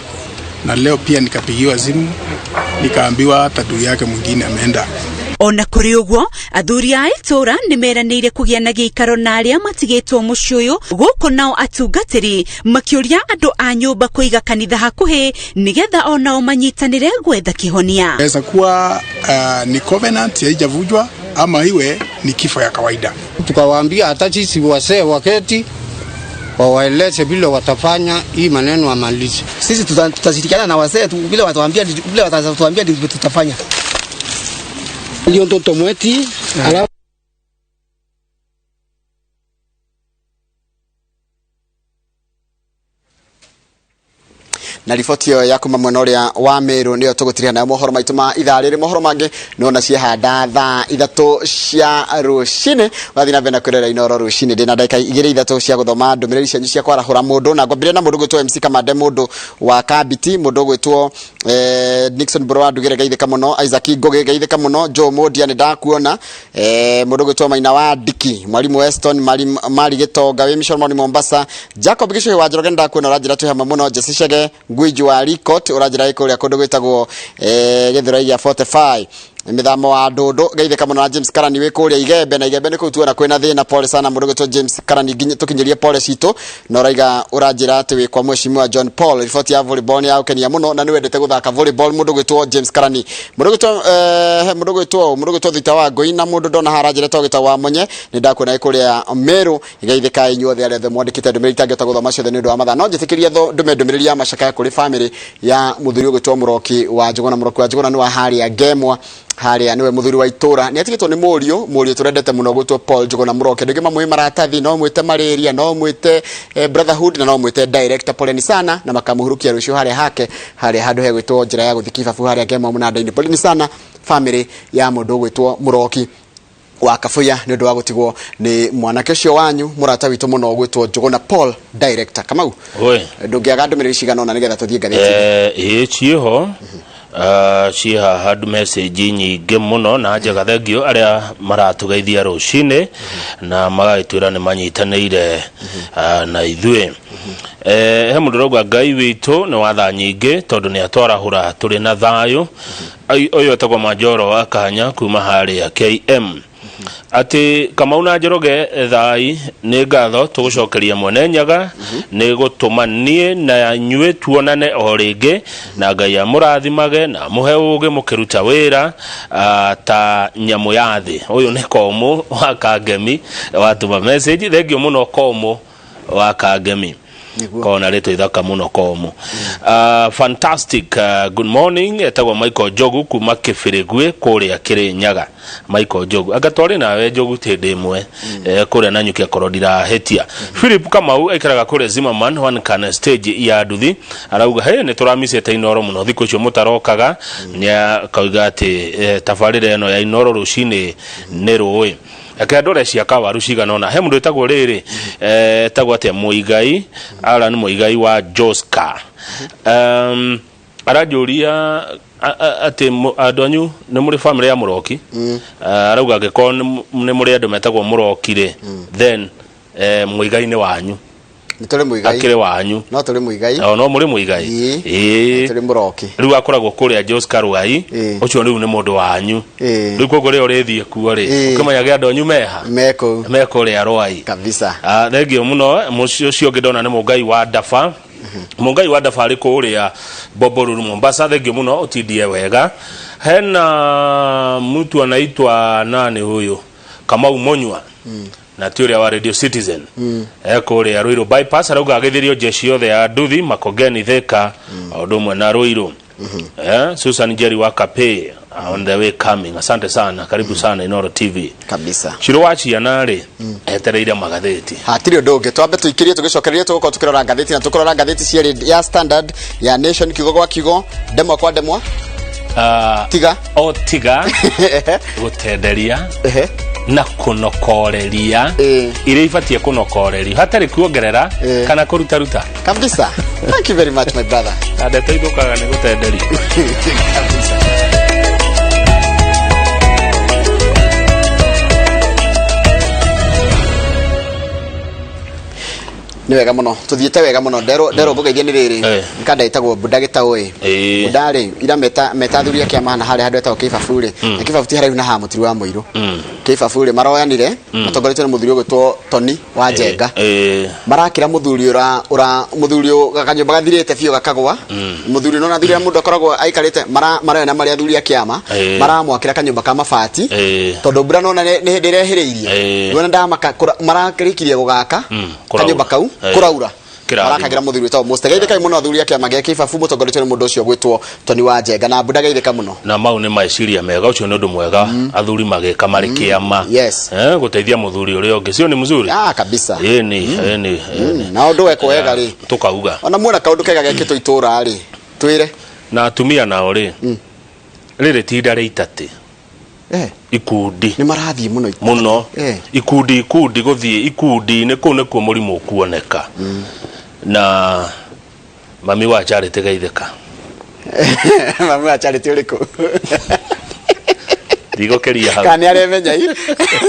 na leo pia nikapigiwa simu nikaambiwa hata ndugu yake mwingine ameenda. Ona kũrĩ ũguo, athuri a itũũra nĩ meranĩire kũgĩa na gĩikaro na arĩa matigĩtwo mũciĩ ũyũ gũkũ, nao atungatĩri makĩũria andũ a nyũmba kũiga kanitha hakuhĩ nĩgetha onao manyitanĩre gwetha kĩhonia. Inaweza kuwa ni covenant haijavunjwa ama iwe ni kifo ya kawaida. Tukawaambia hata sisi wazee waketi wawaeleze vile watafanya hii maneno amalize. Sisi tutashirikiana na wazee tu, vile watatuambia ndivyo tutafanya. Ndio mtoto mweti alafu Na riboti ĩyo ya kuma mwena ũrĩa wa Meru nĩyo tũgũtiria nayo mohoro maitũ ma ithaa rĩrĩ. Mohoro mangĩ nĩwona ciehanda thaa 3 cia rũcinĩ. Ũrathiĩ na mbere na kwĩrorera Inoro Rũcinĩ. Ndĩna ndagĩka igĩrĩ ithatũ cia gũthoma ndũmĩrĩri cianyu cia kwarahũra mũndũ, na ngwambĩrĩria na mũndũ ũgwĩtwo MC Kamande, mũndũ wa Kambiti, mũndũ ũgwĩtwo Nixon Bro wa Ndugĩre, geithĩka mũno. Isaac Ngũgĩ, geithĩka mũno. Joe Modia, nĩ ndakuona. Mũndũ ũgwĩtwo Maina wa Ndiki, mwalimu Weston Mari, Mari Gĩtonga wĩ Mishomoni Mombasa, Jacob Gĩcũhĩ wa Njoroge, nĩ ndakuona, ũranjĩra twĩ hamwe mũno. Jesse Chege Ngwinju wa Rikot, ũranjĩra wĩ kũrĩa kũndũ gwĩtagwo Gĩthũrai gĩa 45 mĩthamo wa ndũndũ, geithĩka mũno. Na James Karani wĩ kũrĩa Igembe, na Igembe nĩ kũu tuona kwĩna thĩna, pole sana. Mũndũ ũgwĩtwo James Karani, nginya tũkinyĩrie pole citũ, na ũraiga ũranjĩra atĩ wĩ kwa mheshimiwa John Paul. Riboti ya volleyball nĩ yagũkenia mũno na nĩ wendete gũthaka volleyball, mũndũ ũgwĩtwo James Karani. Mũndũ ũgwĩtwo Thita wa Ngũi na mũndũ ndona haranjĩra to gĩtagwo wa Monye, nĩ ndakuona wĩ kũrĩa Meru. Geithĩka inyuothe arĩa othe mwandĩkĩte ndũmĩrĩri, itangĩhota gũthoma ciothe nĩ ũndũ wa mathaa, no njĩtĩkĩrie ndũme ndũmĩrĩri ya macakaya kũrĩ family ya mũthuri ũgwĩtwo Mũroki wa Njũgũna. Mũroki wa Njũgũna nĩ wa harĩa Ngemwa harĩa, nĩwe mũthuri wa itũra, nĩ atigĩtwo nĩ mũriũ tũrendete mũno gwĩtwo Paul Njũgũna Mũroki. Andũ aingĩ mamũĩ maratathi, no mwĩte malaria, no mwĩte brotherhood, na no mwĩte director. Poleni sana, na makamũhurukia rũciũ harĩa hake, harĩa handũ hegwĩtwo njĩra ya gũthiĩ Kibabu harĩa Ngemwa mũnanda-inĩ. Poleni sana family ya mũndũ ũgwĩtwo Mũroki wa Kabuya nĩ ũndũ wa gũtigwo nĩ mwanake ũcio wanyu, mũrata witũ mũno ũgwĩtwo Njũgũna Paul director. Kamau, Oi. ndũngĩaga ndũmĩrĩri cigana ũna nĩgetha tũthiĩ ngathĩti. Ĩĩ, ciĩho. Ciĩ haha message nyingĩ mũno na njega. Thengio arĩa maratũgeithia rũcinĩ na magagĩtwĩra nĩ manyitanĩire na ithuĩ. He mũndũ ũrauga Ngai witũ nĩ watha nyingĩ tondũ nĩ atwarahũra tũrĩ na thayũ. Ũyũ etagwo Manjoro wa Kanya kuma harĩa KM. Atĩ Kamau na Njoroge, thai nĩ ngatho tũgũcokeria Mwene Nyaga nĩ gũtũma niĩ na inyuĩ tuonane o rĩngĩ, na Ngai amũrathimage na amũhe ũgĩ mũkĩruta wĩra ta nyamũ ya thĩ. Ũyũ nĩ Komũ wa Kangemi watũma message. Thengio mũno Komũ wa Kangemi, kona rĩtwa ithaka mũno Komũ. Fantastic. Good morning, etagwo Michael Njogu kuma Kĩbĩrĩgwĩ kũrĩa Kĩrĩnyaga. Michael Njogu, anga twarĩ nawe Njogu hĩndĩ ĩmwe kũrĩa Nanyuki akorwo ndirahĩtia. Philip Kamau aikaraga kũrĩa Zimmerman one can stage ya nduthi, arauga he nĩ tũramicĩte Inoro mũno thikũ icio mũtarokaga. Nĩ akauga atĩ tabarĩra ĩno ya Inoro Rũcinĩ nĩ rũĩ. Reke ndore cia kawaru cigana ũna. He mũndũ wĩtagwo rĩrĩ, etagwo atĩa, Mũigai Alan Mũigai wa Joska, aranjũria atĩ andũ anyu nĩ mũrĩ family ya Mũroki. Arauga angĩkorwo nĩ mũrĩ andũ metagwo Mũroki rĩ, then Mũigai nĩ wanyu. Nĩ tũrĩ Mũigai. Akĩrĩ wanyu. No tũrĩ Mũigai. O no mũrĩ Mũigai. Ĩĩ. Tũrĩ Mũroki. Rĩu akoragwo kũrĩa Joska Rwai. Ũcio rĩu nĩ mũndũ wanyu. Rĩu koguo rĩrĩa ũrĩthiĩ kuo rĩ, ũkĩmenyage andũ anyu meha mekũu, me kũrĩa Rwai. Kabisa. Ah, thengio mũno. Mũciĩ ũcio ũngĩ ndona nĩ Mũngai wa Ndaba. Mũngai wa Ndaba arĩ kũrĩa Bombolulu Mombasa. Thengio mũno, ũtindie wega. Hena mtu anaitwa nani huyu, Kamau Monywa, na ti ũrĩa wa Radio Citizen, ekũrĩa Ruiru bypass, arauga agĩthĩrio jeshi yothe ya nduthi Makongeni, Thika o ũndũ ũmwe na Ruiru. Susan Jerry wa Kape on the way coming, asante sana, karibu sana Inoro TV kabisa. Ciro wa ciana rĩ etereire magathĩti. Hatirĩ ũndũ ũngĩ, twambe tũikĩrie tũgĩcokereria tũgũkorwo tũkĩrora ngathĩti na tũkũrora ngathĩti cierĩ, ya Standard, ya Nation, kiugo gwa kiugo, ndemwa kwa ndemwa. Tiga o tiga gũtenderia na kũnokoreria iria ibatiĩ kũnokorerio hatarĩ kuongerera kana kũrutaruta. Kabisa, thank you very much, my brother. Na ndeto ithũkaga nĩ gũtenderio. Kabisa. Nĩ wega mũno, tũthiĩte wega mũno. Nderwo ngũgeithie nĩ rĩrĩ nkanda ĩtagwo Buda Gĩtaũ ĩ. Buda rĩ ira meta athuri a kĩama na harĩa handũ etagwo Kĩbabu rĩ, na Kĩbabu ti haraihu na haha mũtiru wa Mũirũ. Kĩbabu rĩ maroyanire matongoretio nĩ mũthuri ũgwĩtwo Toni wa Njenga. Marakĩra mũthuri ũra ũra mũthuri kanyũmba gathirĩte biũ gakagwa. Mũthuri nona thuri mũndũ akoragwo aikarĩte maroyana marĩ athuri a kĩama. Maramwakĩra kanyũmba ka mabati tondũ mbura nona nĩ hĩndĩ ĩrehĩrĩirie. Nĩwona ndamaka marakĩrĩkirie gũgaka kanyũmba kau kũraura. Kĩrathimo. Marakagĩra mũthuri wĩtagwo Musta. Geithĩkai mũno athuri a kĩama gĩa Kĩbabu mũtongoretio nĩ mũndũ ũcio gwĩtwo Toni wa Njenga na Buda, geithĩka mũno. Na mau nĩ meciria mega, ũcio nĩ ũndũ mwega athuri magĩka marĩ kĩama. Gũteithia mũthuri ũrĩa ũngĩ sio nĩ mzuri? Ah, kabisa. Ĩni, ĩni, ĩni. Na ũndũ wekwo wega rĩ, tũkauga. Ona muona kaũndũ kega gekĩtwo itũra rĩ, twĩre. Na atumia nao rĩ, rĩrĩ tinda rĩa itatĩ ikundi nĩ marathiĩ mũno mũno ikundi ikundi gũthiĩ ikundi-inĩ kũu nĩkuo mũrimũ ũkuoneka. Na mami wa Charity geithĩka. Mami wa Charity ũrĩkũ? Ndigũkĩria hau. Kana nĩ aremenya i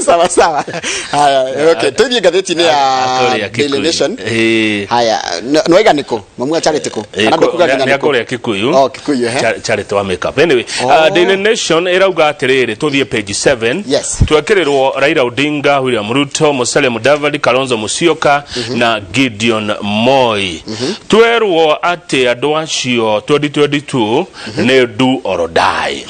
sawa sawa. Haya, okay, tũthiĩ ngathĩti-inĩ ya Akũrĩa Daily Kikuyu. Nation. Haya, nĩ waiga nĩkũ mami wa Charity kũ? Kana ndũkuga nginya nĩ nĩkũ? akũrĩa Kikuyu. Oh, Kikuyu, ehe. Charity wa makeup. Anyway, Oh. Daily Nation ĩrauga atĩrĩrĩ, tũthiĩ page 7. Twekĩrĩrwo Raila Odinga, William Ruto, Musalia Mudavadi, Kalonzo Musyoka na Gideon Moi. Twerwo atĩ andũ acio 2022 nĩ do or die.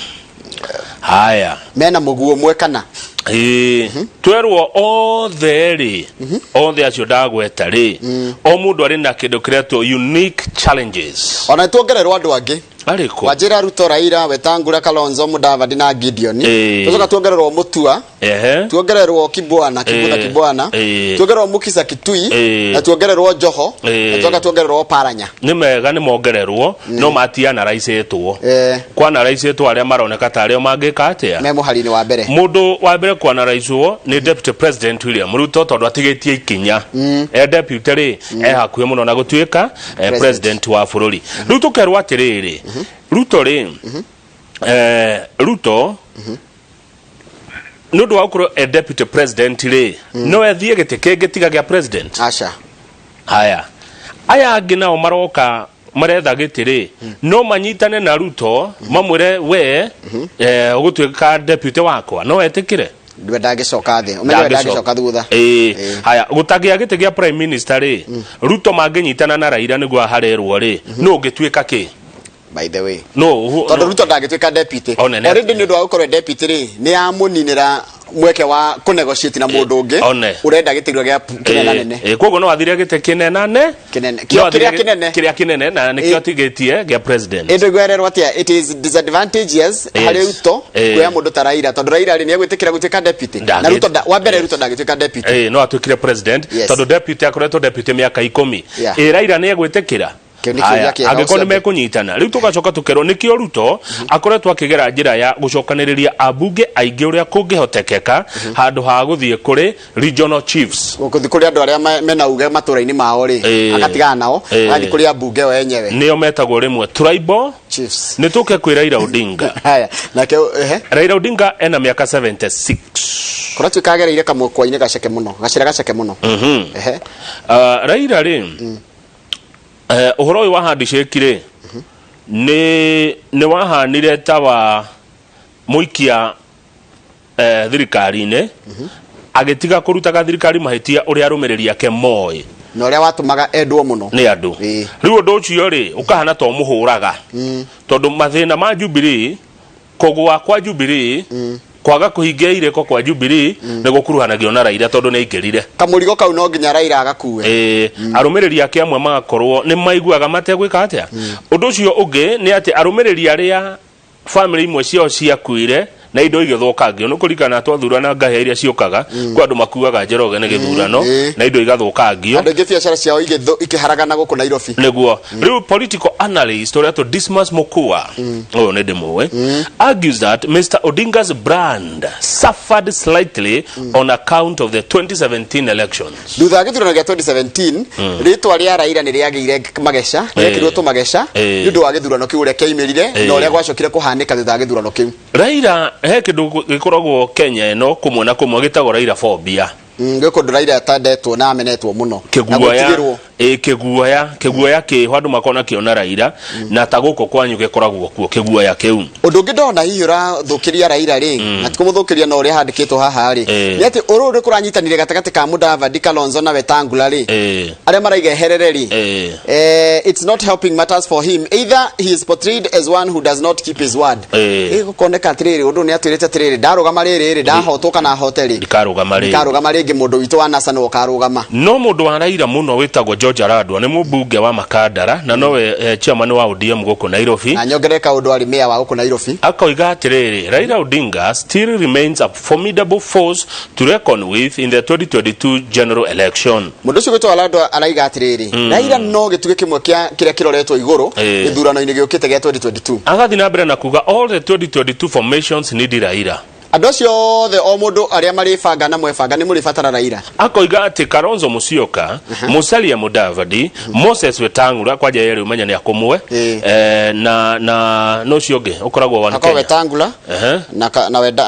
Haya. Mena mũguo ũmwe kana? Ĩĩ, twerwo othe rĩ, othe acio ndagweta rĩ, o mũndũ arĩ na kĩndũ kĩretwo unique challenges. Ona tuongererwo andũ angĩ. Arĩkũ? Wanjĩra Ruto, Raila, Wetangula, Kalonzo, Mudavadi na Gideon. Tũcoka tuongererwo Mutua, tuongererwo Kibwana, Kibutha Kibwana, tuongererwo Mukisa Kitui, na tuongererwo Joho, na tucoka tuongererwo Paranya. Nĩ mega nĩ mongererwo, no matianaraicĩtwo. Kwanaraicĩtwo arĩa maroneka ta arĩo mangĩka atĩa me mũhari-inĩ wa mbere. Mũndũ wa mbere kwanaraicwo nĩ Deputy President William Ruto tondũ atigĩtie ikinya e deputy rĩ, e hakuhĩ mũno na gũtuĩka President. President wa bũrũri. Rĩu tũkerwo atĩrĩrĩ, Ruto rĩ, Ruto nĩ ũndũ wa gũkorwo e deputy president rĩ, no ethiĩ gĩtĩ kĩngĩ tiga gĩa president? Aca. Haya, aya angĩ nao maroka maretha gĩtĩ rĩ, no manyitane na Ruto mamwĩre we ũgũtuĩka deputy wakwa, no etĩkĩre? Ndwe ndangĩcoka thĩ, ũmenye we ndangĩcoka thutha. Ĩĩ. Haya, gũtagĩa gĩtĩ gĩa prime minister rĩ, Ruto mangĩnyitana na Raila nĩguo aharerwo rĩ, no ũngĩtuĩka kĩ? By the way, no tondũ Ruto ndangĩtuĩka deputy. One nĩ- Already nĩ ũndũ wa gũkorwo e deputy rĩ, nĩ amũninĩra mweke wa kũnegotiate na mũndũ ũngĩ One. ũrenda gĩtĩ gĩa kĩnene nene. Koguo no athire gĩtĩ kĩnenane. Kĩnene. No Kĩo athire kĩrĩa kĩnene. Kĩrĩa kĩnene na nĩkĩo atigĩtie gĩa president. Ĩndĩ ngwererwo atĩa, it is disadvantageous harĩ Ruto kuoya mũndũ ta Raila tondũ Raila rĩ, nĩ egwĩtĩkĩra gũtuĩka deputy na Ruto wa mbere Ruto ndangĩtuĩka deputy. No atuĩkire president tondũ deputy akoretwo deputy mĩaka 10. Ĩ Raila nĩ egwĩtĩkĩra? Kĩu nĩ kĩũria Haya, kĩega angĩkorwo nĩ ũcio. mekũnyitana rĩu tũgacoka tũkerwo nĩkĩo Ruto akoretwo akĩgera njĩra ya gũcokanĩrĩria ambunge aingĩ ũrĩa kũngĩhotekeka handũ ha gũthiĩ kũrĩ regional chiefs. Gũthiĩ kũrĩ andũ arĩa mena uge matũra-inĩ mao rĩ, agatigana nao, agathiĩ kũrĩ ambunge o enyewe. Nĩo metagwo rĩmwe tribal chiefs. Nĩ tũke kwĩ Raila Odinga. Haya, nake ehe. Raila Odinga ena mĩaka 76. Kũratuĩka agereire kamũkwa-inĩ gaceke mũno, gacĩra gaceke mũno. Ehe. Raila rĩ, ũhoro ũyũ wa handshake rĩ, nĩ wahanire ta wa mũikia thirikari-inĩ agĩtiga kũrutaga thirikari mahĩtia ũrĩa arũmĩrĩri ake moĩ na ũrĩa watũmaga endwo mũno nĩ andũ. Rĩu ũndũ ũcio rĩ, ũkahana ta ũmũhũraga tondũ mathĩna ma Jubilee, kũgũa kwa Jubilee. Kwaga kũhingia irĩko kwa Jubilee nĩ gũkuruhanagio na Raila tondũ nĩ aingĩrire. Kamũrigo kau no nginya Raila agakue. Ĩĩ, arũmĩrĩri ake amwe magakorwo nĩ maiguaga mategwĩka atĩa. Ũndũ ũcio ũngĩ nĩ atĩ arũmĩrĩri arĩa famĩlĩ imwe ciao ciakuire na indo igĩthũkangio nĩ kũririkana twathurana ngahĩa iria ciũkaga kwĩ andũ makuaga Njoroge nĩ gĩthurano na indo igathũkangio. Andũ aingĩ biacara ciao ikĩharagana gũkũ Nairobi. Nĩguo rĩu political analyst ũrĩa tũ Dismas Mukua, ũyũ nĩ ndĩmũĩ, argues that Mr Odinga's brand suffered slightly on account of the 2017 elections. Thutha wa gĩthurano gĩa 2017, rĩtwa rĩa Raila nĩ rĩagĩire mageca, nĩ rĩekĩrirwo tũmageca nĩ ũndũ wa gĩthurano kĩu ũrĩa kĩaimĩrire na ũrĩa gwacokire kũhanĩka thutha wa gĩthurano kĩu. Raila, he kĩndũ gĩkoragwo Kenya ĩno kũmwe na kũmwe gĩtagwo Raila phobia. Gwĩ kũndũ Raila atendetwo na amenetwo mũno na kĩguoya gwĩtigĩrwo. Ĩ kĩguoya, kĩguoya kĩho andũ makoragwo nakĩo na Raila, na ta gũkũ kwanyu gĩkoragwo kuo kĩguoya kĩu. Ũndũ ũngĩ ndona hihi ũrathũkĩria Raila rĩ, na ti kũmũthũkĩria no ũrĩa handĩkĩtwo haha rĩ, nĩ atĩ ũrũ nĩ kũranyitanire gatagatĩ ka Mudavadi, Kalonzo na Wetangula rĩ, arĩa maraiga eherere rĩ, it's not helping matters for him either. He is portrayed as one who does not keep his word. Gũkoneka atĩrĩrĩ, ũndũ nĩ atwĩrĩte atĩrĩrĩ, ndarũgama rĩrĩ rĩ, ndahotwo kana ahote rĩ, ndikarũgama rĩngĩ. Ndikarũgama rĩngĩ, mũndũ witũ wa NASA nĩwe ũkarũgama. No mũndũ wa Raila mũno wĩtagwo George Aradwa nĩ mũmbunge wa Makandara na nowe chairman wa ODM gũkũ Nairobi. Na nyongerere kaũndũ, arĩ mayor wa gũkũ Nairobi. Akoiga atĩrĩrĩ, Raila Odinga still remains a formidable force to reckon with in the 2022 general election. Mũndũ ũcio gwĩtwo Aladwa araiga atĩrĩrĩ, Raila no gĩtugĩ kĩmwe kĩa kĩrĩa kĩroretwo igũrũ gĩthurano-inĩ gĩũkĩte gĩa 2022. Agathiĩ na mbere na kuga all the 2022 formations need Raila. Andũ acio othe, o mũndũ arĩa marĩbanga na mwebanga nĩ mũrĩbatara Raila. Akoiga atĩ Kalonzo Musyoka, Musalia Mudavadi, Moses Wetang'ula, kwanja yerĩ ũmenya nĩ akũmwe, na ũcio ũngĩ ũkoragwo wa Akorwo Kenya. Wetangula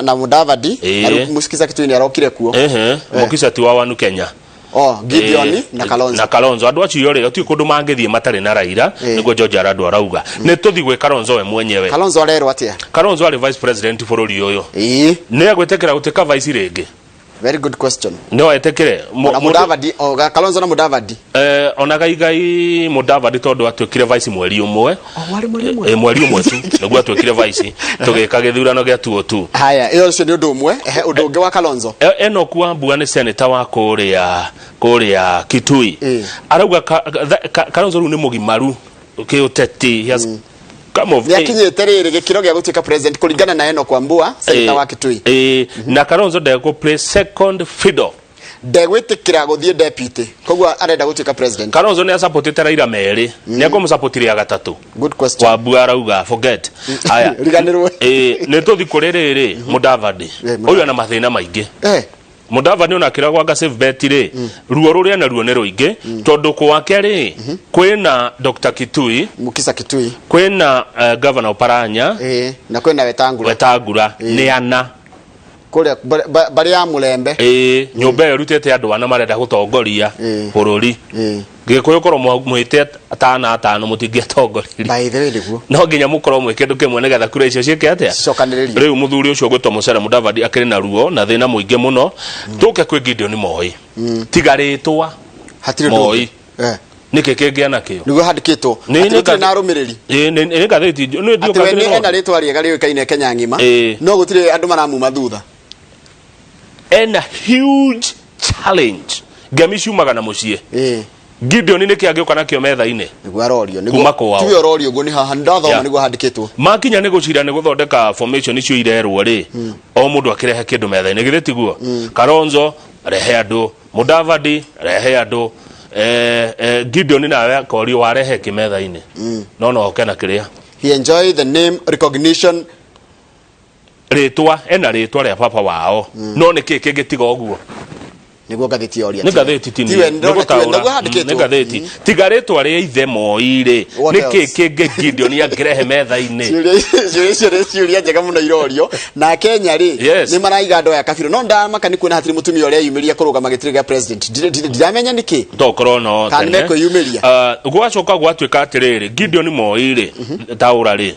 na Mudavadi, na rĩu Musikisa Kitui nĩ arokire kuo. Mukisa ti wa Wanu Kenya. Oh, Gideon na Kalonzo. Na Kalonzo. Andũ acio rĩ, gũtirĩ kũndũ mangĩthiĩ matarĩ na Raila, nĩguo George Aradwa arauga. Nĩ tũthiĩ gwĩ Kalonzo we mwenyewe. Kalonzo arerwo atĩa? Kalonzo arĩ vice president bũrũri ũyũ. Nĩ egwĩtĩkĩra gũtuĩka vice rĩngĩ? Very good question. No etĩkĩre? Na Mudavadi, oh, Kalonzo na Mudavadi. Ona Gaigai Mudavadi tondũ atuĩkire vice mweri ũmwe. Oh, warĩ mweri ũmwe. Mweri ũmwe tu nĩguo atuĩkire vice tũgĩka gĩthurano gĩa 202. Haya, ĩyo ũcio nĩ ũndũ ũmwe. Ehe, ũndũ ũngĩ wa Kalonzo. Enoch Wambua nĩ senator wa kũrĩa Kitui. Arauga Kalonzo rĩu nĩ mũgimaru kĩũteti. He has come of Nĩ age. akinyĩte rĩrĩ gĩkĩro gĩa gũtuĩka president kũringana na Enoch Wambua, senator wa Kitui. Na Kalonzo ndegũ play second fiddle. Ndegwĩtĩkĩra gũthiĩ deputy, koguo arenda gũtuĩka president. Kalonzo nĩ asapotete Raila merĩ, nĩ ekũmũsapoti rĩa gatatũ? Good question. Wambua arauga forget. Haya. Riganĩrwo. Nĩ tũthi kũrĩ rĩrĩ Mudavadi. Ũyũ ena mathĩna maingĩ. Mudavadi ona akĩragwo anga save bet rĩ, ruo rũrĩa naruo nĩ rũingĩ tondũ kwake rĩ kwĩna Dr. Kitui. Mukisa Kitui. Kwĩna Governor Oparanya. Na kwĩna Wetangula. Wetangula nĩ ana. Kũrĩa barĩ ya Mũlembe. Ĩĩ, nyũmba ĩyo ĩrutĩte andũ ana marenda gũtongoria bũrũri. Gĩkũyũ korwo mwĩte atano atano mũtingĩatongoririe. By the way, nĩguo. No nginya mũkorwo mwĩ kĩndũ kĩmwe nĩgetha kura icio ciĩke atĩa? Cicokanĩrĩrio. Rĩu mũthuri ũcio ũgwĩtwo Musalia Mudavadi akĩrĩ na ruo na thĩna mũingĩ mũno. Tũke kwĩ Gideon Moi. Tiga rĩtwa Hatirĩ ũndũ Moi. ũngĩ. Nĩkĩ kĩngĩ anakĩo? Nĩguo handĩkĩtwo Nĩ- atĩ nĩ gũtirĩ na arũmĩrĩri. Ĩĩ, nĩ ngathĩti nĩ atĩ we nĩ ena rĩtwa rĩega rĩũĩkaine Kenya ng'ima, no gũtirĩ andũ maramuma thutha. Ena huge challenge. Ngemi ciumaga na mũciĩ. Gideon nĩkĩ angĩũka nakĩo metha-inĩ? Nĩguo arorio. Kuma Nĩguo kwao. tiwe ũrorio ũguo, nĩ haha ndathoma. Nĩguo handĩkĩtwo. Makinya nĩ gũcira nĩ gũthondeka formation icio irerwo rĩ, o mũndũ akĩrehe kĩndũ metha-inĩ, githĩ tiguo? Kalonzo rehe andũ, Mudavadi rehe andũ, Gideon nawe akorio warehe kĩ metha-inĩ, no no oke na kĩrĩa. He enjoy the name recognition. Rĩtwa, ena rĩtwa rĩa baba wao, no nĩ kĩ kĩngĩ tiga ũguo? Nĩguo ngathĩti yoria. Nĩ ngathĩti ti Tiwe niĩ. Nĩ ndĩrona tiwe gũtaũra. nĩguo handĩkĩtwo. Nĩ ngathĩti. Tiga rĩtwa rĩa ithe Moi rĩ, What nĩ kĩ else? kĩngĩ Gideon angĩrehe metha-inĩ? Ciũria icio nĩ ciũria njega mũno irorio na Kenya rĩ, nĩ maraiga andũ aya kabirũ, no ndamaka nĩ kuona hatirĩ mũtumia ũrĩa yumĩria kũrũgama gĩtirĩ gĩa president. Ndiramenya nĩkĩ. Tokorwo no Kana tene. nĩmekwĩyumĩria? Gwacoka gwatuĩka atĩrĩrĩ, Gideon Moi rĩ, taũra rĩ,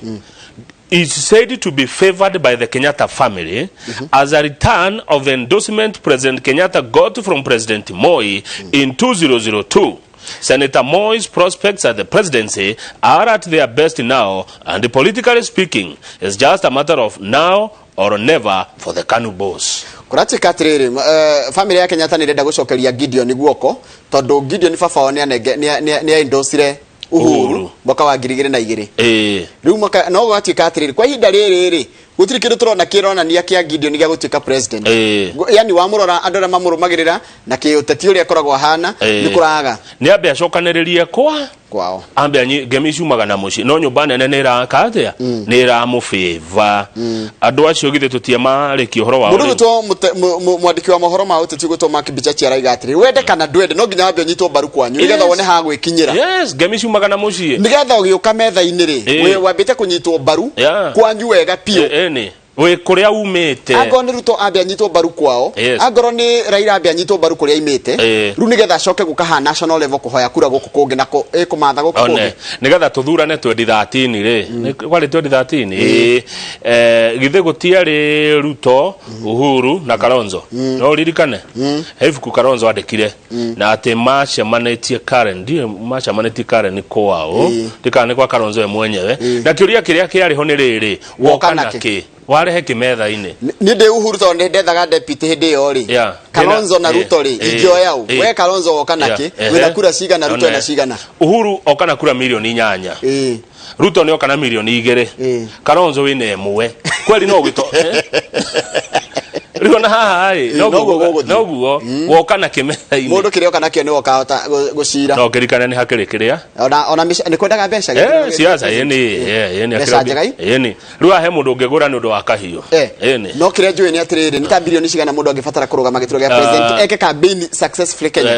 is said to be favored by the Kenyatta family as a return of the endorsement President Kenyatta got from President Moi in 2002. Senator Moi's prospects at the presidency are at their best now, and politically speaking, it's just a matter of now or never for the Kanu boss. Kũratuĩka atĩrĩrĩ, family ya Kenyatta nĩ ĩrenda gũcokeria Gideon guoko, tondũ Gideon baba wao nĩ endorse Uhuru Uhuru. mwaka wa 2002. Rĩu mwaka no gũgatuĩka atĩrĩrĩ, kwa ihinda rĩrĩ rĩ, gũtirĩ kĩndũ tũrona kĩronania kĩa Gideon gĩa gũtuĩka president. Yani wamũrora, andũ arĩa mamũrũmagĩrĩra na kĩũteti ũrĩa akoragwo ahana, nĩ kũraga. Nĩ ambe acokanĩrĩrie kwa kwao. Ambe ngemi ciumaga na mũciĩ, no nyũmba nene nĩ ĩraka atĩa, nĩ ĩramũbĩva andũ acio. Githĩ tũtiamarĩkia ũhoro wao Mũndũ rĩu? gwĩtwo mwandĩki wa mohoro ma ũteti gwĩtwo Mark Bichachi araiga atĩrĩ, wende kana ndwende, no nginya wambe ũnyitwo mbaru kwanyu nĩgetha wone ha gwĩkinyĩra. Yes, ngemi ciumaga na mũciĩ. Nĩgetha ũgĩũka metha-inĩ rĩ, wambĩte kũnyitwo mbaru kwanyu wega biũ. Ĩni wĩ kũrĩa umĩte. Angorwo nĩ Ruto, ambe anyitwo mbaru kwao. Angorwo nĩ Raila, ambe anyitwo mbaru kũrĩa aimĩte. Rĩu nĩgetha acoke gũka haha national level kũhoya kura gũkũ kũngĩ na kũmatha gũkũ One kũngĩ. Nigetha tuthurane 2013 rĩ, nĩ kwarĩ 2013. Ĩĩ. Githĩ gũtiarĩ Ruto, Uhuru na Kalonzo? No ririkane he ibuku Kalonzo andĩkire na atĩ macemanĩtie Karen, ndiũĩ macemanĩtie Karen kwao ndikana nĩ kwa Kalonzo we mwenyewe, na kĩũria kĩrĩa kĩarĩ ho nĩ rĩrĩ: woka Woka na nakĩ? kĩ, warehe kĩ metha-inĩ? Niĩ ndĩ Uhuru, tondũ nĩ ndethaga deputy hĩndĩ ĩyo rĩ. Kalonzo na Ruto rĩ, ingĩoya ũ? We Kalonzo woka nakĩ? Wĩna kura cigana? Ruto One. ena cigana? Uhuru oka na kura milioni 8, Ruto nĩ oka na milioni 2, Kalonzo wĩna 1. Kweli no gwĩto rĩu ona haha ĩ, Noguo gũgũthiĩ. Noguo woka na kĩmetha-inĩ. Mũndũ kĩrĩa oka nakĩo nĩwe ũkahota gũcira. No kĩrikane nĩ hakĩrĩ kĩrĩa Ona nĩ kwendaga mbeca. Siasa ĩni ĩni. Mbeca njega i? Ĩni, rĩu hahe mũndũ ũngĩgũra nĩ ũndũ wa kahiũ. Ĩni. No kĩrĩa njũĩ nĩ atĩrĩrĩ, nĩ ta bilioni cigana mũndũ angĩbatara kũrũgama gĩturwa gĩa president, eke campaign successfully Kenya?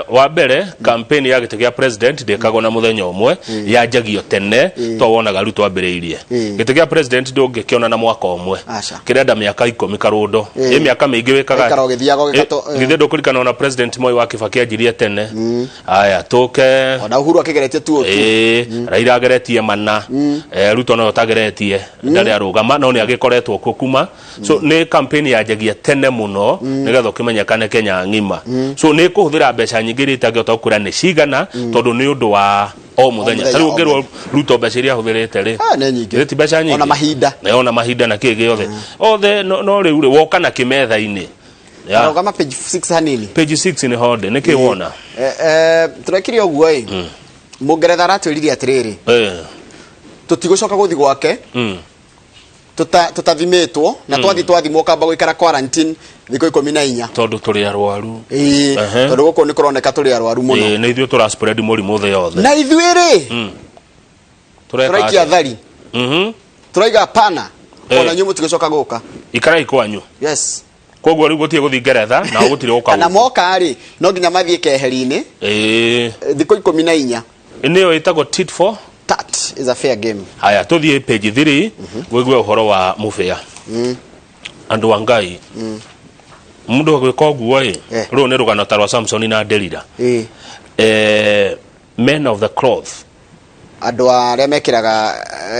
Wa mbere, campaign ya gĩtĩ gĩa president ndĩkagwo na mũthenya ũmwe, yanjagio tene. To wonaga Ruto ambĩrĩirie gĩtĩ gĩa president, ndũngĩkĩona na mwaka ũmwe. Aca. Kĩrenda mĩaka 10 karũndo. Ĩ mĩaka mĩingĩ wĩkaga. Ũgaikara ũgĩthiaga ũgĩkato- Githĩ ndũkũririkana ona president Moi wa Kibaki anjirie tene? Aya, tũke. Ona Uhuru akĩgeretie tu. Ĩĩ, Raila ageretie mana. Ruto no ũtageretie, ndarĩ arũgama, no nĩ agĩkoretwo kuo kuma. So nĩ campaign yanjagia tene mũno nĩgetha ũkĩmenyekane Kenya ng'ima. So nĩ kũhũthĩra mbeca nyingĩ iria itangĩhota gũkwĩra nĩ cigana, tondũ nĩ ũndũ wa o mũthenya. Mũthenya, Ta rĩu o ũngĩrwo Ruto mbeca iria ahũthĩrĩte rĩ, Ah, nĩ nyingĩ. Githĩ ti mbeca nyingĩ? Ona mahinda. Ona mahinda na kĩ gĩothe othe. No rĩu rĩ, woka na kĩmetha-inĩ. Yeah. Arũgama page 6 hanini. Page 6 nĩ honde nĩ kĩ wona? Tũrekire ũguo ĩ, Mũngeretha aratwĩrire atĩrĩrĩ, tũtigũcoka gũthi gwake tũtathimĩtwo, na twathi twathimwo kamba gũikara quarantine thikũ 14. Tondũ tũrĩ arwaru. Ĩĩ, tondũ gũkũ nĩ kũroneka tũrĩ arwaru mũno. Ĩĩ, nĩ ithuĩ tũra spread mũrimũ thĩ yothe. Na ithuĩ rĩ, Tũreka tũraikia atĩa? thari. Tũraiga pana, ona inyuĩ mũtigũcoka gũka. Ikarai kwanyu. Yes. Koguo rĩu gũtirĩ gũthiĩ Ngeretha na gũtirĩ gũka Kana gũkũ. moka rĩ, no nginya mathiĩ keheri-inĩ thikũ 14. Nĩyo ĩtagwo tit for tat is a fair game. Haya, tũthiĩ page 3 wĩgue ũhoro wa mũbĩa. Andũ a Ngai, mũndũ agwĩka ũguo ĩ, rũrũ nĩ rũgano ta rwa Samsoni na Delila. Men of the cloth. Andũ arĩa mekĩraga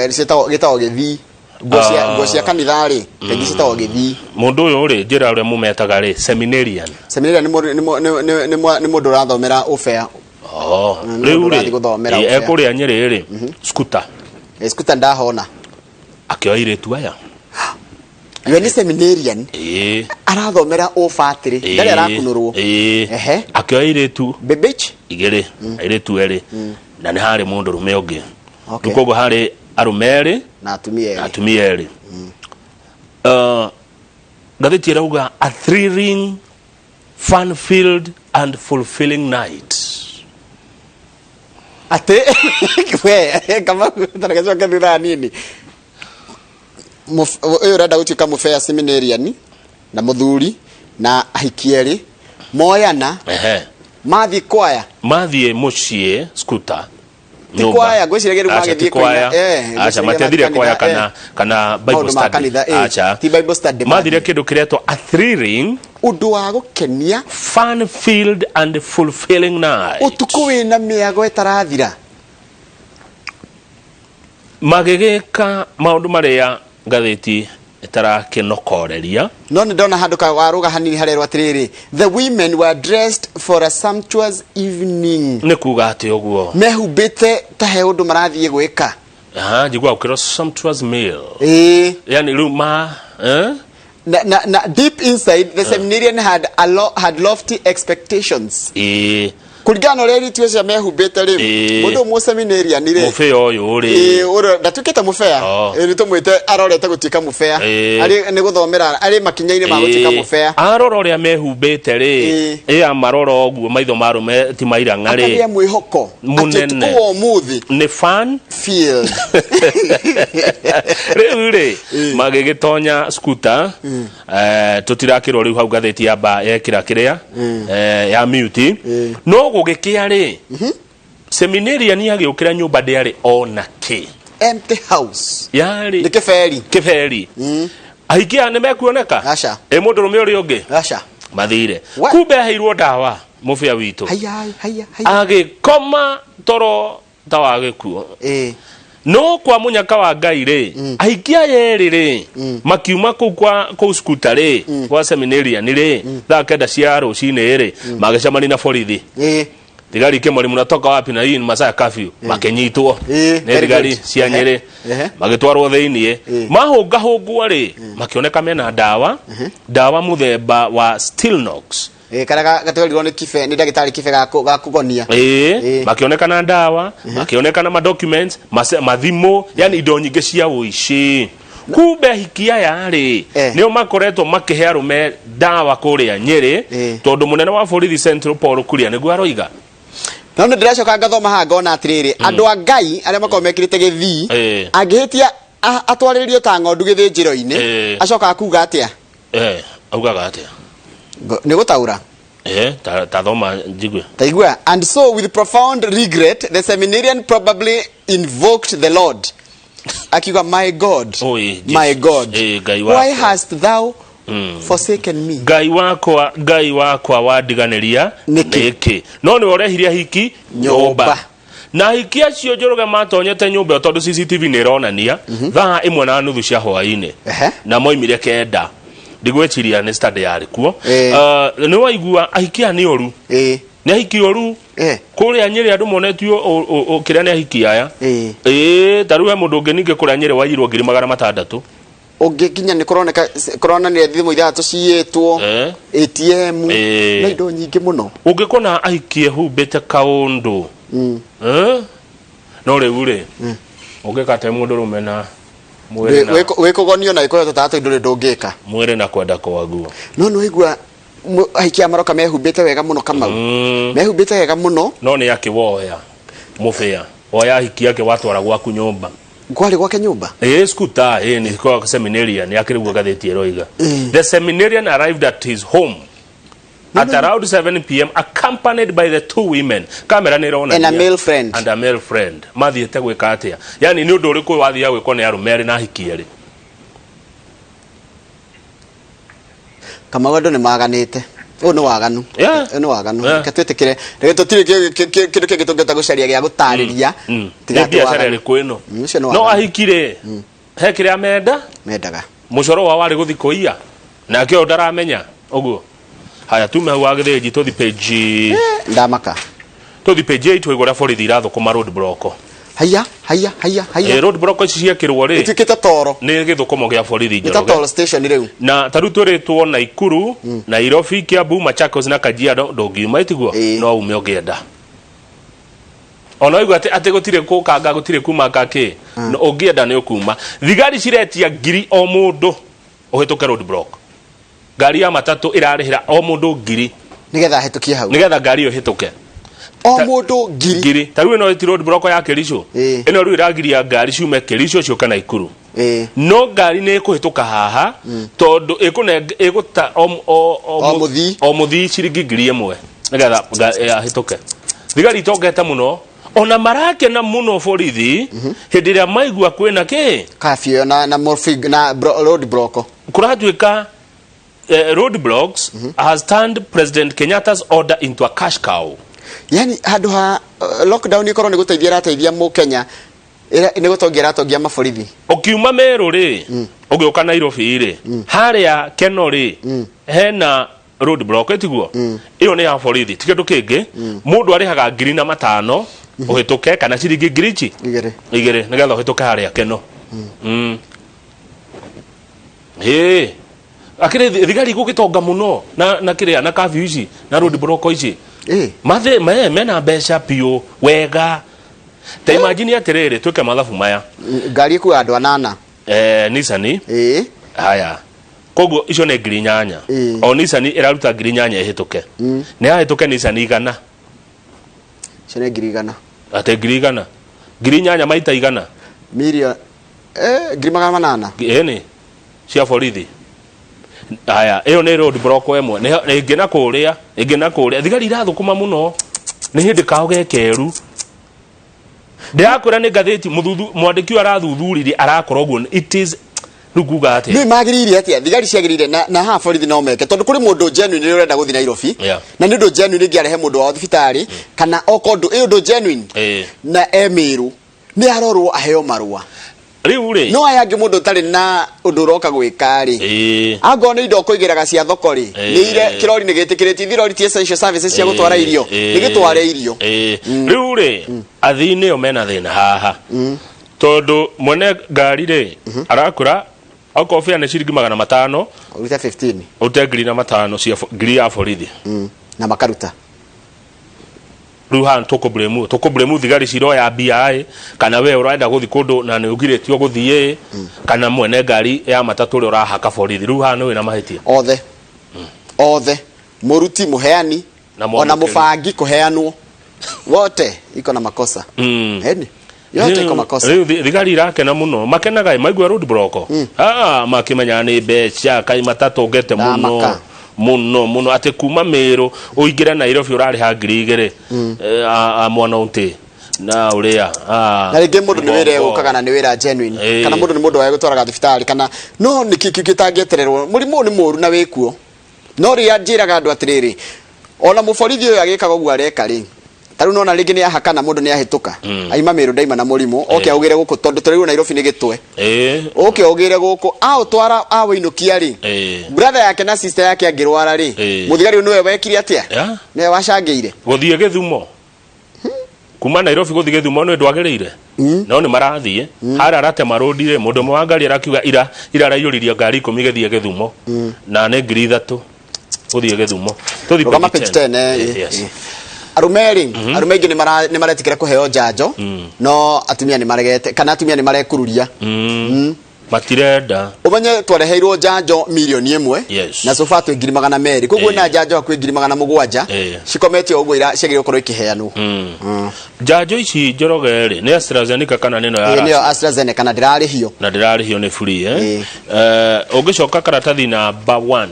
gĩtagwo gĩthii, nguo cia nguo cia kanitha rĩ, kaingĩ ciĩtagwo gĩthii. Mũndũ ũyũ rĩ, njĩra ũrĩa mũmetaga rĩ, seminarian. Seminarian nĩ mũndũ- nĩ mũ- nĩ- nĩ- nĩ mwa- nĩ mũndũ ũrathomera ũbea. Oh, Nĩ rĩu mũndũ rĩ, ũrathiĩ gũthomera ĩ, ũbea. ekũrĩa Nyĩrĩ rĩ, skuta. Skuta ndahona. Akĩoya airĩtu aya. We nĩ seminarian, arathomera ũbatĩrĩ, ndarĩ arakunũrwo. Ĩĩ. Akĩoya airĩtu bebech igĩrĩ, airĩtu erĩ, na nĩ harĩ mũndũ rũme ũngĩ. Okay. Rĩu koguo harĩ arũme erĩ na atumia na erĩ. Atumia erĩ. Ngathĩti ĩrauga a thrilling, fun filled and fulfilling night. Atĩ we kama taragacoke thutha hanini. Ũyũ ũrenda gũtuĩka mũbea seminarian na mũthuri na ahiki erĩ moyana, mathiĩ kwaya. Mathiĩ mũciĩ skuta. Ti kwaya, ngwĩciria rĩu Aca, ti magĩthiĩ kwaya. kũina, Aca, ngwĩciria matiathire mathiĩ kwaya kanitha, kana Bible Maũndũ ma study. kanitha, Aca. Ti Bible study. Mathire kĩndũ kĩretwo a thrilling, ũndũ wa gũkenia, fun filled and fulfilling night. Ũtukũ wĩna mĩago ĩtarathira. Magĩgĩka maũndũ marĩa ngathĩti Ĩtarakĩnokoreria. No nĩ ndona handũ ka warũga hanini harerwo atĩrĩrĩ, the women were dressed for a sumptuous evening. Nĩ kuga atĩ ũguo? Mehumbĩte ta he ũndũ marathiĩ gwĩka. Aha, njiguaga gũkĩrwo sumptuous meal. Ĩĩ. Yani rĩu ma eh? Na deep inside the seminarian had, a lo, had lofty expectations. Kũringana na ũrĩa airĩtu acio mehumbĩte rĩ, mũndũ ũyũ mũseminarian rĩ, Mũbĩa ũyũ rĩ. Ĩĩ, ũrĩa ndatuĩkĩte mũbea. Ĩĩ, nĩ tũmwĩte arorete gũtuĩka mũbea. Arĩ nĩ gũthomera arĩ makinya-inĩ ma gũtuĩka mũbea. Arora ũrĩa mehumbĩte rĩ, ĩ amarora ũguo maitho ma arũme ti mairang'a rĩ. Akagĩa mwĩhoko atĩ Mũnene. ũtukũ wa ũmũthĩ nĩ fan field. Rĩu rĩ, magĩgĩtonya skuta. Tũtirakĩrwo rĩu hau ngathĩti yamba yekĩra kĩrĩa ya mute no gũgĩkĩa rĩ, seminarian agĩũkĩra nyũmba ndĩarĩ ona kĩ. Empty house. Yarĩ nĩ kĩberi. Kĩberi. Ahikia aya nĩ mekuoneka? Aca. Ĩ mũndũrũme ũrĩa ũngĩ? Aca. Mathire kumbe aheirwo ndawa mũbĩa witũ. Haya haya haya. Agĩkoma toro ta wa gĩkuũ. No kwa mũnyaka wa Ngai rĩ, ahikia aya erĩ rĩ, makiuma kũu kwa kũu skuta rĩ, kwa seminarian rĩ, thaa 9 cia rũcinĩ rĩ, magĩcemania na borithi. Thigari ikĩmori, "Mnatoka wapi na hii ni masaa ya curfew?" Makĩnyitwo nĩ Very thigari good. cia Nyĩrĩ. Magĩtwarwo thĩiniĩ, mahũngahũngwo rĩ, makĩoneka mena ndawa, ndawa mũthemba wa Stilnox. Karĩa gatwerirwo nĩ kibe nĩ ndagĩtarĩ kibe ga kũgonia. Ĩĩ, makĩonekana ndawa, makĩonekana ma documents, mathimũ, yani indo nyingĩ cia ũici. Kumbe ahiki aya rĩ, nĩo makoretwo makĩhe arũme ndawa kũrĩa Nyĩrĩ, tondũ mũnene wa borithi Central Paul Kuria nĩguo aroiga. No nĩ ndĩracoka ngathoma haha ngona atĩrĩrĩ, andũ a Ngai arĩa makoragwo mekĩrĩte gĩthii, angĩhĩtia atwarĩrĩrio ta ng'ondu gĩthĩnjĩro-inĩ, acokaga kuga atĩa? Augaga atĩa? Nĩ gũtaũra. Ta thoma njigue. Taigua, and so with profound regret the seminarian probably invoked the Lord, akiuga, "My God, Oi, my God, Ngai why wakwa. hast thou forsaken me?" Ngai wakwa, Ngai wakwa, wandiganĩria nĩkĩ? No nĩwe ũrehire ahiki nyũmba. Nyũmba. Na ahiki acio Njoroge matonyete nyũmba ĩyo, tondũ CCTV nĩ ĩronania thaa 1:30 cia hwaĩ-inĩ na moimire 9, ndigwĩciria nĩ study yarĩ kuo. Nĩ waigua ahiki aya nĩ oru, nĩ ahiki oru. Kũrĩa Nyĩrĩ andũ monetio kĩrĩa nĩ ahiki aya. Ĩĩ, ta rĩu he mũndũ ũngĩ ningĩ kũrĩa Nyĩrĩ waiyirwo 600,000. Ũngĩ nginya nĩ kũroneka kũronania thimũ ithathatũ ciyĩtwo, ATM na indo nyingĩ mũno. Ũngĩkona ahiki ehumbĩte kaũndũ. Eh? No rĩu rĩ, ũngĩka atĩa mũndũrũme na mwĩrĩ na Wĩkũgonio na wĩkũheo tũtatũ ndũrĩ ndũngĩka. Mwĩrĩ na kwenda kwaguo. No nĩ waigua ahiki aya maroka mehumbĩte wega mũno, Kamau, mehumbĩte wega mũno. No nĩ akĩwoya mũbĩa woya ahiki ake watwara gwaku nyũmba. Kwarĩ gwake nyũmba. Ĩĩ, skuta ĩĩ nĩ kwa seminarian akĩrĩguo ngathĩti ĩroiga. The seminarian arrived at his home at around 7 p.m. accompanied by the two women. Kamera nĩ ĩronania. And a male friend. And a male friend. Mathiĩte gwĩka atĩa? Yani nĩ ũndũ ũrĩkũ wathiaga gwĩkwo nĩ arũme erĩ na ahiki erĩ? Kamau, andũ nĩ maganĩte. Ũyũ nĩ waganu. Ũyũ nĩ waganu. Reke twĩtĩkĩre, reke tũtirĩ kĩndũ kĩngĩ tũngĩhota gũcaria gĩa gũtarĩria tiga Nĩ atĩ biacara waganu. ĩrĩkũ ĩno? Ũcio nĩ No waganu. ahiki rĩ, he kĩrĩa menda mendaga. Mũcoro wao warĩ gũthi kũiya nake ũyũ ndaramenya ũguo. Haya, tume hau wa gĩthĩnji tũthi page Ndamaka. Tũthi page 8 tũigua ũrĩa borithi irathũkũma road block. Haya haya haya haya. Road block ici ciekĩrwo rĩ, ituĩkĩte toro. Nĩ gĩthũkũmo gĩa borithi. Nĩ ta Njoroge. toro station rĩu. Na ta rĩu twĩrĩtwo Naikuru, Nairobi, Kiambu, Machakos na Kajiado ndũngiuma itiguo, no ume ũngĩenda. Ona waigua atĩ gũtirĩ kũkanga, gũtirĩ kumanga kĩ. No ũngĩenda nĩ ũkuma. Thigari ciretia 1,000 o mũndũ ũhĩtũke road block. Ngari ya matatũ ĩrarĩhĩra o mũndũ 1,000 nĩgetha ahĩtũkie hau. Nĩgetha ngari ĩyo ĩhĩtũke. O mũndũ 1,000. 1,000. Ta rĩu ĩno ti road block ya Kericho ĩno rĩu ĩragiria ngari ciume Kericho ciũke Naikuru, no ngari nĩ ĩkũhĩtũka haha tondũ ĩgũta o mũthii. O mũthii ciringi 1,000 nĩgetha ahĩtũke. Thigari itongete mũno, ona marakena mũno borithi hĩndĩ ĩrĩa maigua kwĩna kĩ. Curfew ĩyo na na road block. Kũratuĩka road blocks has turned President Kenyatta's order into a cash cow. Yani handũ ha lockdown ikorwo nĩ gũteithia ĩrateithia mũkenya, nĩ gũtongia ĩratongia maborithi. Ũkiuma Meru rĩ, Ũgĩũka Nairobi rĩ, harĩa Keno rĩ, hena road block ĩtiguo ĩyo nĩ ya borithi, ti kĩndũ kĩngĩ. Mũndũ arĩhaga 5,000 ũhĩtũke, kana ciringi ngiri ici 2. 2 nĩgetha ũhĩtũke harĩa Keno. Ĩĩ, akĩrĩ thigari gũgĩtonga mũno na kĩrĩa na curfew ici na road block ici. Mathĩ mena mbeca biũ wega. Ta imagine atĩrĩrĩ, twĩke mathabu maya. Ngari ĩkuaga andũ anana. Nissan. Haya, koguo icio nĩ 8,000. O Nissan ĩraruta 8,000 ĩhĩtũke. Nĩ yahĩtũke Nissan 100. Icio nĩ 100,000. Atĩ 100,000, 8,000 maita 100. Mirioni 800,000. Ĩni cia borithi. Haya, ĩyo nĩ road block ĩmwe. Ĩngĩ na kũrĩa, ĩngĩ na kũrĩa, thigari irathũkũma mũno, nĩ hĩndĩ kao gekeru. Ndĩrakwĩra nĩ ngathĩti mũthuthu mwandĩki ũyũ arathuthuririe, arakora ũguo. It is rĩu nguga atĩa? Nĩ magĩrĩire atĩa thigari ciagĩrĩire na haha borithi no meke, tondũ kũrĩ mũndũ genuine ũrenda gũthiĩ Nairobi, na nĩ ũndũ genuine ĩngĩ arehe mũndũ wao thibitarĩ, kana okorwo ũndũ ĩ ũndũ genuine na e Mĩrũ, nĩ arorwo aheo marũa. Rĩu rĩ, no aya angĩ, mũndũ ũtarĩ na ũndũ ũroka gwĩka rĩ, angorwo nĩ indo ũkũigĩraga cia thoko rĩ, nĩ ire kĩrori nĩ gĩtĩkĩrĩtie ithuĩ rori ti essential services cia gũtwara irio, nĩ gĩtware irio. Rĩu rĩ, athii nĩo mena thĩna haha, tondũ mwene ngari rĩ, arakwĩra okorwo fare nĩ ciringi 500, ũrute 15. Ũrute 5,000 cia ngiri ya borithi. Na makaruta. Rĩu haha tũkũblame thigari ciroya mbia ĩ, kana we ũrenda gũthiĩ kũndũ na nĩ ũgirĩtio gũthiĩ ĩ, kana mwene ngari ya matatũ ũrĩa ũrahaka borithi? Rĩu haha nĩ wĩna mahĩtia. Othe, othe, mũruti, mũheani, Na ona mwamũkĩri. Mũbangi kũheanwo, wote iko na makosa. Eni yote iko makosa. Rĩu thigari irakena mũno, makenaga ĩ, maigua road block, ah, makĩmenyaga nĩ mbeca kaĩ matatũngete mũno. Ndamaka. Mũno mũno, atĩ kuma Mĩrũ ũingĩre Nairobi ũrarĩha 2,000. A mwana ũntĩ na ũrĩa, ah, Na rĩngĩ mũndũ nĩ wĩra ngombo. egũkaga na nĩ wĩra genuine, kana mũndũ nĩ mũndũ wa gũtwaraga thibitarĩ, kana no nĩ kĩ gĩtangĩetererwo. Mũrimũ ũyũ nĩ mũru na wĩkuo, no rĩrĩa njĩraga andũ atĩrĩrĩ, ona mũborithi ũyũ agĩkaga ũguo areka rĩ, ta rĩu nona rĩngĩ nĩ ahakana, mũndũ nĩ ahĩtũka, aima Mĩrũ, ndaima na mũrimũ, oke augĩre gũkũ, tondũ tũrĩrwo Nairobi nĩ gĩtwe, oke augĩre gũkũ, aũtwara awĩinũkia rĩ, brother yake na sister yake angĩrwara rĩ, mũthigari ũyũ nĩwe wekire atĩa? Nĩwe wacangĩire. Gũthiĩ Gĩthumo, kuma Nairobi gũthiĩ Gĩthumo nĩ ndwagĩrĩire, no nĩ marathiĩ harĩa aratema rũndi rĩ. Mũndũ ũmwe wa ngari arakiuga ira ira araiyũririe ngari 10 gĩthiĩ Gĩthumo, na nĩ 3,000 gũthiĩ Gĩthumo. Tũthiĩ Rũgama page page 10. Yes. Arũme rĩ, arũme aingĩ nĩ maretĩkĩra kũheo njanjo, no atumia nĩ maregete, kana atumia nĩ marekururia. Matirenda. Ũmenye twareheirwo njanjo 1,000,000 na so far twĩ 200,000, koguo na njanjo hakuhĩ 700,000 cikomete o ũguo ciagĩrĩirwo gũkorwo ikĩheanwo. Njanjo ici, Njoroge rĩ, nĩ AstraZeneca kana nĩ ĩno ya Ĩĩ, nĩyo Russia? AstraZeneca, na ndĩrarĩhio. Na ndĩrarĩhio nĩ free, eh? Eh, ũngĩcoka karatathi namba 1,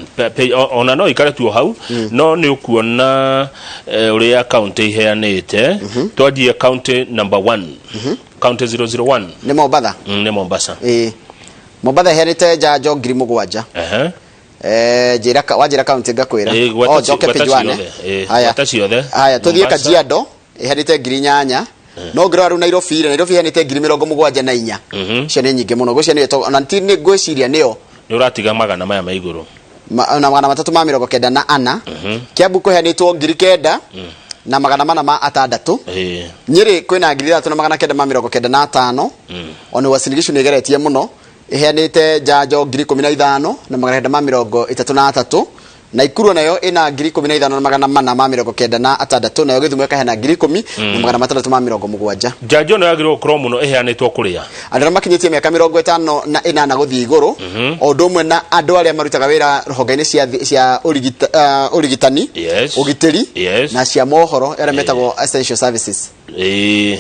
ona no ikare tu o hau, no nĩ ũkuona ũrĩa kaunti iheanĩte. Twanjie kaunti number 1, kaunti 001. Nĩ Mombatha. Nĩ Mombasa. Ĩĩ, Mombatha ĩheanĩte njanjo 7,000. Njĩra wanjĩra kaunti ngakwĩra. Ĩĩ, gweta Oh, njoke gweta page one, eh? ciothe. Ĩĩ, Haya. gweta ciothe. Haya, tũthiĩ. Mombasa. Kajiado ĩheanĩte 8,000, no ngĩrora rĩu Nairobi rĩ, Nairobi ĩheanĩte 74,000. Icio nĩ nyingĩ mũno, ngwĩciria nĩyo ona ti nĩ ngwĩciria nĩyo. Nĩ ũratiga magana maya ma igũrũ. Na 394. Kiambu kũheanĩtwo 9406. Nyĩrĩ kwĩna 3995. Ona Uasin Gishu nĩ ĩgeretie mũno, ĩheanĩte njanjo 15,933. Naikuru nayo ĩna 15,496, nayo Gĩthumo ĩkaheana 10,670. Njanjo ĩno yagĩrĩirwo gũkorwo mũno ĩheanĩtwo kũrĩa andũ arĩa makinyĩtie mĩaka 58 gũthiĩ igũrũ, o ũndũ ũmwe na andũ arĩa marutaga wĩra rũhonge-inĩ cia ũrigitani, ũgitĩri, na cia mohoro, arĩa metagwo essential services.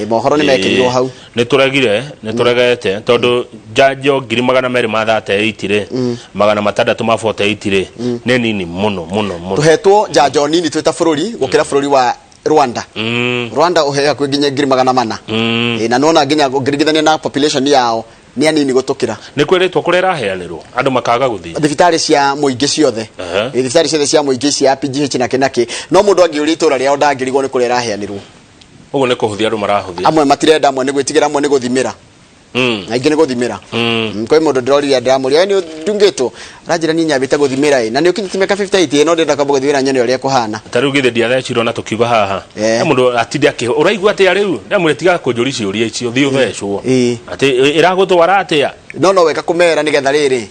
Mohoro nĩ mekĩrirwo hau. Nĩ tũregire, nĩ tũregete, tondũ njanjo 238,000 rĩ, 648 rĩ, nĩ nini mũno mũno mũno. Tũhetwo njanjo nini twĩ ta bũrũri gũkĩra bũrũri wa Rwanda. Rwanda ũhe hakuhĩ nginya 400,000. Ĩĩ, na nona nginya ũngĩringithania na population yao nĩ anini gũtũkĩra. Nĩ kwĩrĩtwo kũrĩa ĩraheanĩrwo andũ makaga gũthiĩ. Thibitarĩ cia mũingĩ ciothe. Ĩĩ, thibitarĩ ciothe cia mũingĩ cia PGH na kĩ na kĩ, no mũndũ angĩũria itũra rĩao ndangĩrigwo nĩ kũrĩa ĩraheanĩrwo. Ũguo nĩ kũhũthia andũ marahũthia. Amwe matirenda, amwe nĩ gwĩtigĩra, amwe nĩ gũthimĩra. Na ingĩ nĩ gũthimĩra. Kwĩ mũndũ ndĩrorire ndĩramũria, "We nĩ ũndungĩtwo?" Aranjĩra, "Niĩ nyambĩte gũthimĩra ĩ na nĩ ũkinyĩtie mĩaka 58 ĩ no ndĩrenda kwamba gũthimĩra nyone ũrĩa kũhana." Ta rĩu githĩ ndiathecirwo na tũkiuga haha he mũndũ atinde akĩ ũraigua atĩa rĩu ndamwĩra tiga kũnjũria ciũria icio thiĩ ũthecwo atĩ ĩragũtwara atĩa. No wega kũmera nĩgetha rĩrĩ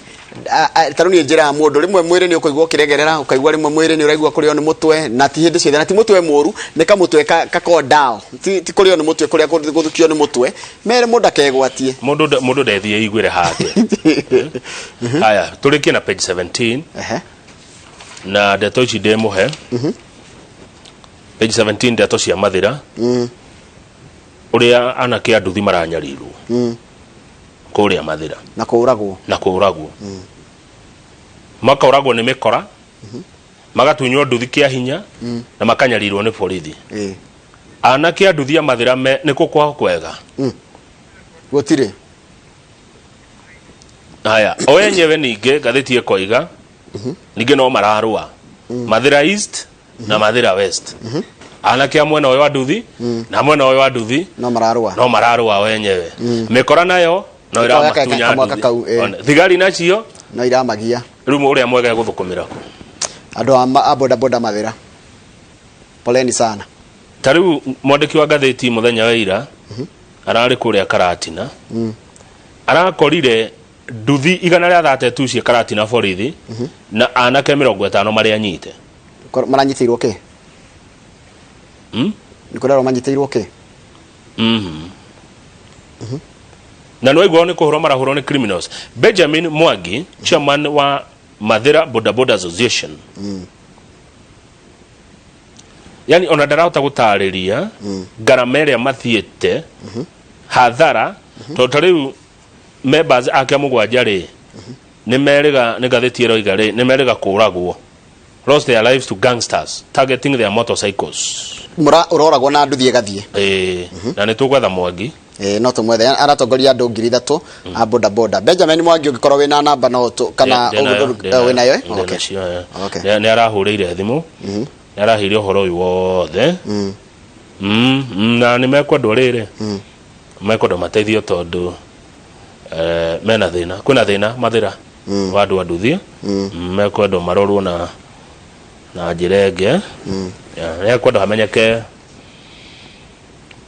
ta rĩu niĩ njĩraga mũndũ rĩmwe mwĩrĩ nĩ ũkũigua ũkĩregerera, ũkaigua rĩmwe mwĩrĩ nĩ ũraigua kũrĩo nĩ mũtwe, na ti hĩndĩ ciothe, na ti mũtwe mũru, nĩ kamũtwe kako down, ti kũrĩo nĩ mũtwe kũrĩa gũthukio nĩ mũtwe, mere mũndũ akegwatie. Mũndũ ndethiĩ iguĩre hake. Haya, tũrĩkie na page 17 na ndeto ici ndĩmũhe. Page 17, ndeto cia Mathĩra, ũrĩa anake a nduthi maranyarirwo kũrĩa Mathĩra. Na kũragwo. Na kũragwo, makoragwo nĩ mĩkora, magatunywo nduthi kĩa hinya na makanyarirwo nĩ borithi. Anake a nduthi a Mathĩra me nĩ kũ kwao kwega? Gũtirĩ. Haya, o enyewe ningĩ ngathĩti ĩkoiga ningĩ no mararũa Mathĩra East na Mathĩra West, anake a mwena ũyũ wa nduthi na mwena ũyũ wa nduthi. No mararũa. No mararũa o enyewe. Mĩkora nayo no Ĩkoya ĩramatunya kamwaka nduthi. kau. Thigari nacio no iramagia. Rĩu ũrĩa mwega egũthũkũmĩra kũ? Andũ a boda boda Mathĩra, poleni sana. Ta rĩu mwandĩki wa ngathĩti mũthenya wa ira ararĩ kũrĩa Karatina, arakorire nduthi 132 cia Karatina borithi na anake 50 marĩa anyite. Maranyitĩirwo kĩ? Nĩ kũrerwo manyitĩirwo kĩ? Na nĩ waigua nĩ kũhũrwo marahũrwo nĩ criminals. Benjamin Mwangi, chairman wa Mathira Boda Boda Association, yani ona ndarahota gũtarĩria ngarama ĩrĩa mathiĩte hathara, tondũ ta rĩu members ake mũgwanja rĩ nĩ merĩga, nĩ ngathĩti ĩroiga rĩ, nĩ merĩga kũragwo, lost their lives to gangsters targeting their motorcycles. Mũra ũroragwo na nduthi ĩgathiĩ. Ĩĩ, na nĩ tũgwetha Mwangi. Ĩĩ, no tũmwethe, aratongoria andũ 3000 a boda boda. Benjamin Mwangi, ũngĩkorwo wĩna namba no tũ kana wĩnayo, eh? Ndĩ Okay. nacio, eh. Okay. Nĩ arahũrĩire thimũ, nĩ araheire ũhoro ũyũ wothe. Na nĩ mekwendwo rĩrĩ, mekwendwo mateithio tondũ mena thĩna, kwĩna thĩna Mathĩra wa andũ a nduthi. Mekwendwo marorwo na njĩra ĩngĩ. Yeah, nĩ ekwendwo hamenyeke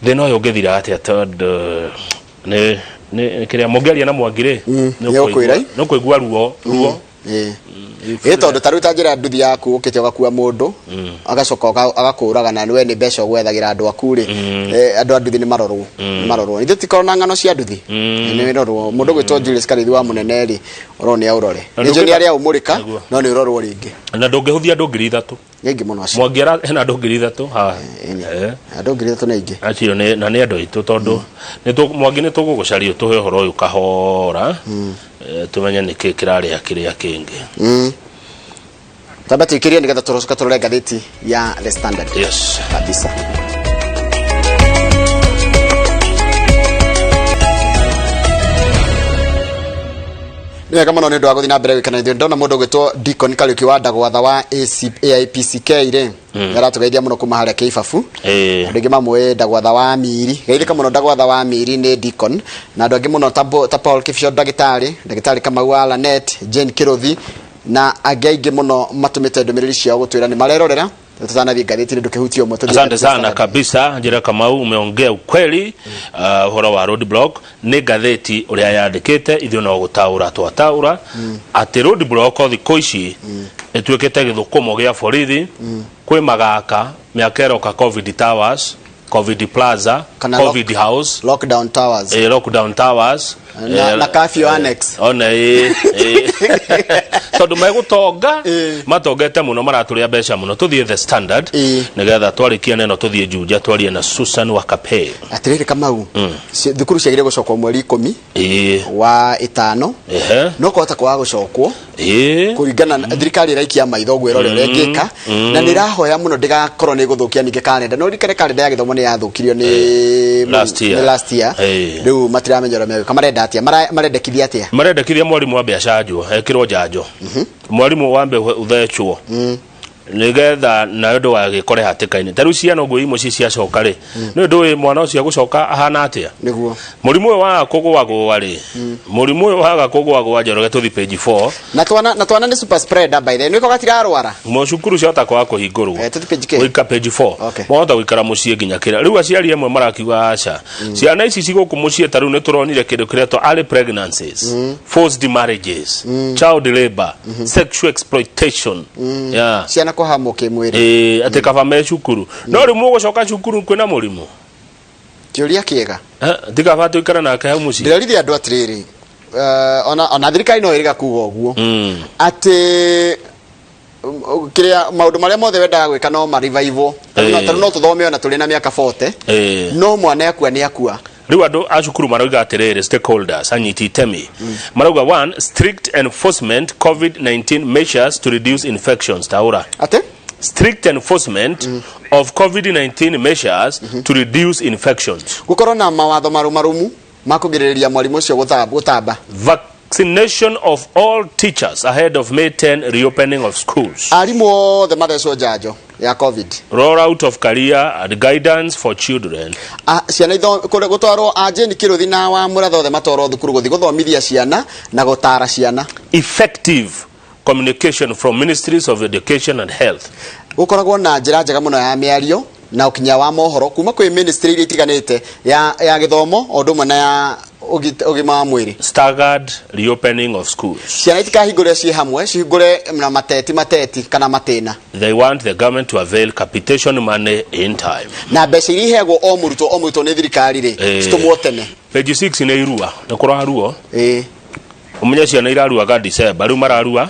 thĩna ũyũ ũngĩthira atĩa, tondũ nĩ kĩrĩa mũngĩaria na Mwangi rĩ, nĩ ũkwĩra. Nĩ ũkũigua ruo ruo. Ĩ tondũ ta rĩu ta njĩra nduthi yaku ũkĩte ũgakua mũndũ agacoka agakũraga na we nĩ mbeca ũgwethagĩra andũ aku rĩ, andũ a nduthi nĩ marorwo, nĩ marorwo. Ithuĩ tikorwo na ng'ano cia nduthi, nĩ rorwo. Mũndũ gwĩtwo Julius Karithi wa mũnene rĩ, ũrorwo nĩ aũrore. Na nĩ njũĩ nĩ arĩa aũmũrĩka. Nĩguo. No nĩ ũrorwo rĩngĩ. Na ndũngĩhũthia andũ 3000. Nĩ aingĩ mũno acio. Mwangi hena andũ 3000 haha. Andũ 3000 nĩ aingĩ. Acio na nĩ andũ aitũ tondũ Mwangi nĩ tũgũgũcaria ũtũhe ũhoro ũyũ kahora, tũmenye nĩkĩ kĩrarĩa kĩrĩa kĩngĩ. Twambe tuikirie nĩgetha tũcoke tũrore ngathĩti ya The Standard. Yes. Kabisa. Nĩ wega mũno nĩ ũndũ wa gũthiĩ na mbere gwĩkana ithuĩ. Ndona mũndũ ũgwĩtwo Deacon Kariũki wa Ndagwatha wa AC, AIPCK rĩ, nĩ aratũgeithia mũno kuma harĩa Kĩibabu. Andũ aingĩ mamũĩ Ndagwatha wa Miri, geithĩka mũno Ndagwatha wa Miri nĩ Deacon, na andũ angĩ mũno ta Paul Kibisho, ndagĩtarĩ Kamau wa Lanet, Jane Kĩrũthi na angĩ aingĩ mũno matũmĩte ndũmĩrĩri ciao gũtwĩra nĩ marerorera. Tũtanathiĩ ngathĩti-inĩ, ndũkĩhutie ũmwe tũthiĩ Asante ngathĩti ya sana. Standard. Kabisa njira Kamau, umeongea ukweli. Uhoro wa road block nĩ ngathĩti ũrĩa yandĩkĩte, ithuĩ no gũtaũra twataũra atĩ road block thikũ ici ĩtuĩkĩte gĩthũkũmo gĩa borithi. Kwĩ magaka mĩaka ĩroka Covid Towers, Covid Plaza, Kana Covid House, Lockdown Towers. Lockdown Towers. Na curfew annex. Ona ĩ tondũ megũtonga, matongete mũno, maratũrĩa mbeca mũno. Tũthiĩ The Standard nĩgetha twarĩkia neno tũthiĩ Juja twarie na Susan Wakape. Atĩrĩrĩ Kamau, thukuru ciagĩrĩire gũcokwo mweri 10 wa ĩtano, no kũhota kwaga gũcokwo kũringana na thirikari ĩraikia maitho gwĩrore ũrĩa ĩngĩka, na nĩ ĩrahoya mũno ndĩgakorwo nĩ ĩgũthũkia ningĩ karenda. No ririkane karenda ya gĩthomo nĩ yathũkirio nĩ Last year. Nĩ last year. Rĩu matiramenya ũrĩa megwĩka. Marenda atĩa? Marendekithia atĩa? Marendekithia mwarimũ ambe acanjwo, ekĩrwo njanjo, mwarimũ wambe ũthecwo. Nĩgetha nayo ndũgagĩkore hatĩka-inĩ. Ta rĩu ciana ũguo imwe ci ciacoka rĩ, nĩ ũndũ ũyũ mwana ũcio agũcoka ahana atĩa? Nĩguo. Mũrimũ ũyũ waga kũgũagũa rĩ, mũrimũ ũyũ waga kũgũagũa, Njoroge, tũthi page 4. Na twana nĩ super spreader, by the way, nĩko gatirarwara. Cukuru ciahota kwaga kũhingũrwo. Eh, tũthi page kĩ? Gũika page 4. Okay. Mwahota gũikara mũciĩ nginya kĩrĩa rĩu aciari amwe marakiuga aca, ciana ici cigũkũ mũciĩ. Ta rĩu nĩ tũronire kĩndũ kĩretwo early pregnancies, forced marriages, child labor, sexual exploitation. Yeah. Ciana kũhamwo kĩmwĩrĩ. Ĩĩ, atĩ kaba me cukuru, no rĩu mũgũcoka cukuru kwĩna mũrimũ? Kĩũria kĩega. Eh, ti kaba tũikare nake hau mũciĩ? Ndĩrerithia andũ atĩrĩrĩ, ona thirikari no ĩrĩga kuga ũguo atĩ kĩrĩa maũndũ marĩa mothe wendaga gwĩka no marivivwo. Tarĩu no tũthome ona tũrĩ na mĩaka 40, no mwana akua nĩ akua. Rĩu andũ a cukuru marauga atĩrĩrĩ, stakeholders, anyiti itemi marauga, one, strict enforcement COVID-19 measures to reduce infections. Taũra. Atĩ? Strict enforcement of COVID-19 measures to reduce infections. Gũkorwo na mawatho marũmarũmu ma kũgirĩrĩria mwarimũ ũcio gũtamba. Vaccination of all teachers ahead of May 10 reopening of schools. Arimũ othe mathecwo njanjo ya COVID. Roll out of career and guidance for children. Ah, ciana gũtwarwo a Jane Kĩrũthi na wa Mũratha othe matwarwo thukuru gũthiĩ gũthomithia ciana na gũtara ciana. Effective communication from ministries of education and health. Gũkoragwo na njĩra njega mũno ya mĩario na ũkinyia wa mohoro kuma kwĩ ministry iria itiganĩte ya gĩthomo o ũndũ ũmwe na ya ũgima wa mwĩrĩ. Staggered reopening of schools. Ciana itikahingũre ciĩ hamwe, cihingũre na mateti mateti kana matĩna. They want the government to avail capitation money in time. Na mbeca iria iheagwo o mũrutwo o mũrutwo nĩ thirikari rĩ, citũmwo tene. Page 6 nĩ irua, nĩ kũraruo. Ũmenye ciana iraruaga December, rĩu mararua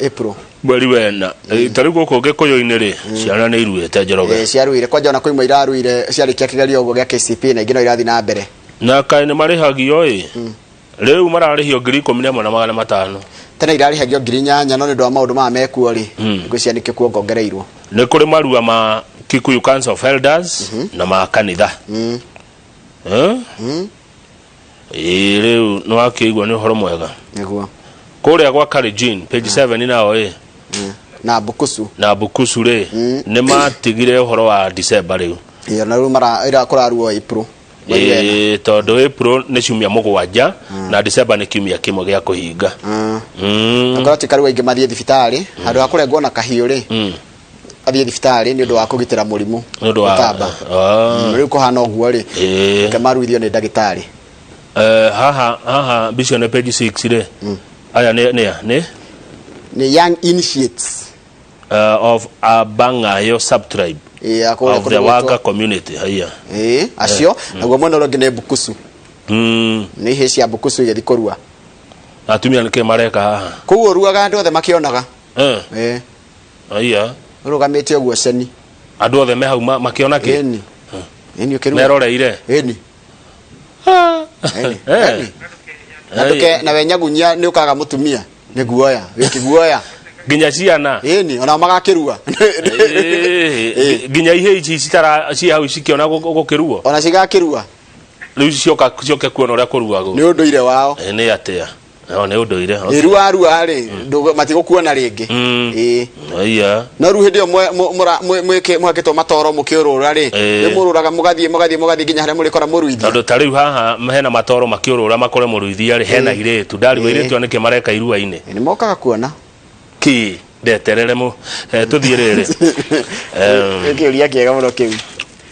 April. Mweri wena. Ta rĩu gũkũ Gĩkũyũ-inĩ rĩ, ciana nĩ iruĩte, Njoroge. Ciaruire kwanja, ona kwĩ imwe iraruire ciarĩkia kĩgerio ũguo gĩa KCPE na ingĩ no irathiĩ na mbere. Na kaĩ nĩ marĩhagio ĩ? Rĩu mararĩhio 11,500. Tene irarĩhagio 8,000, no nĩ ũndũ wa maũndũ maya mekuo rĩ, ngwĩciria nĩkĩo kuongongereirwo. Nĩ kũrĩ marua ma Kikuyu Council of Elders na ma kanitha. Eh? Ĩĩ, rĩu nĩ wakĩigua nĩ ũhoro mwega. Nĩguo. Kũrĩa gwa Kalenjin, page 7 nao ĩ. Na Bukusu. Na Bukusu rĩ, nĩ matigire ũhoro wa December rĩu. Ĩyo na rĩu mara ira kũraruo April. Mweri wena. Ĩĩ, tondũ April nĩ ciumia 7 na December nĩ kiumia kĩmwe gĩa kũhinga. Akorwo ti karua aingĩ mathiĩ thibitarĩ handũ ha kũrengwo na kahiũ rĩ, athiĩ thibitarĩ nĩ ũndũ wa kũgitĩra mũrimũ Nĩ ũndũ wa gũtamba. Rĩu kũhana ũguo rĩ, reke maruithio nĩ ndagĩtarĩ. Eh, haha mbica nĩ page 6 rĩ, aya nĩ a? Nĩ Nĩ young initiates of Abangayo subtribe Ĩĩ, a kũrĩa of the kũndũ gwĩtwo- Waga community, haiya. Ĩĩ, acio. Naguo mwena ũrĩa ũngĩ nĩ Bukusu. Nĩ ihĩĩ cia Bukusu igĩthiĩ kũrua. Atumia nĩkĩ mareka haha? Kũu ũruaga andũ othe makĩonaga. Ĩĩ. Haiya. Ũrũgamĩte ũguo ceni. Andũ othe me hau makĩona kĩ? Ĩni. Ĩni, ũkĩrua. Meroreire. Ĩni. Ĩni. Ĩni. Na ndũke nawe nyagunyia nĩ ũkaga mũtumia nĩ guoya wĩkĩguoya. Nginya ciana. Ĩni, ona magakĩrua. Nginya ihĩ ici citara ci hau cikĩona gũkĩruo. Ona cigakĩrua. Rĩu cioka cioke kuona ũrĩa kũruagwo. Nĩ ũndũire wao. Nĩ atĩa? No nĩ ũndũire. Okay. Ĩrua rua rĩ, matigũkuona rĩngĩ. Ĩĩ. Haiya. No rĩu hĩndĩ ĩyo mwakĩtwo matoro mũkĩũrũra rĩ, nĩ mũrũraga mũgathiĩ mũgathiĩ mũgathiĩ nginya harĩa mũrĩkora mũruithia. Tondũ ta rĩu haha hena matoro makĩũrũra makore mũruithia rĩ, hena irĩtu ndarigwo. Irĩtu nĩkĩ mareka irua-inĩ? Nĩ mokaga kuona. Kĩ ndeterere mũ tũthiĩ rĩrĩ. Nĩ kĩũria kĩega mũno kĩu.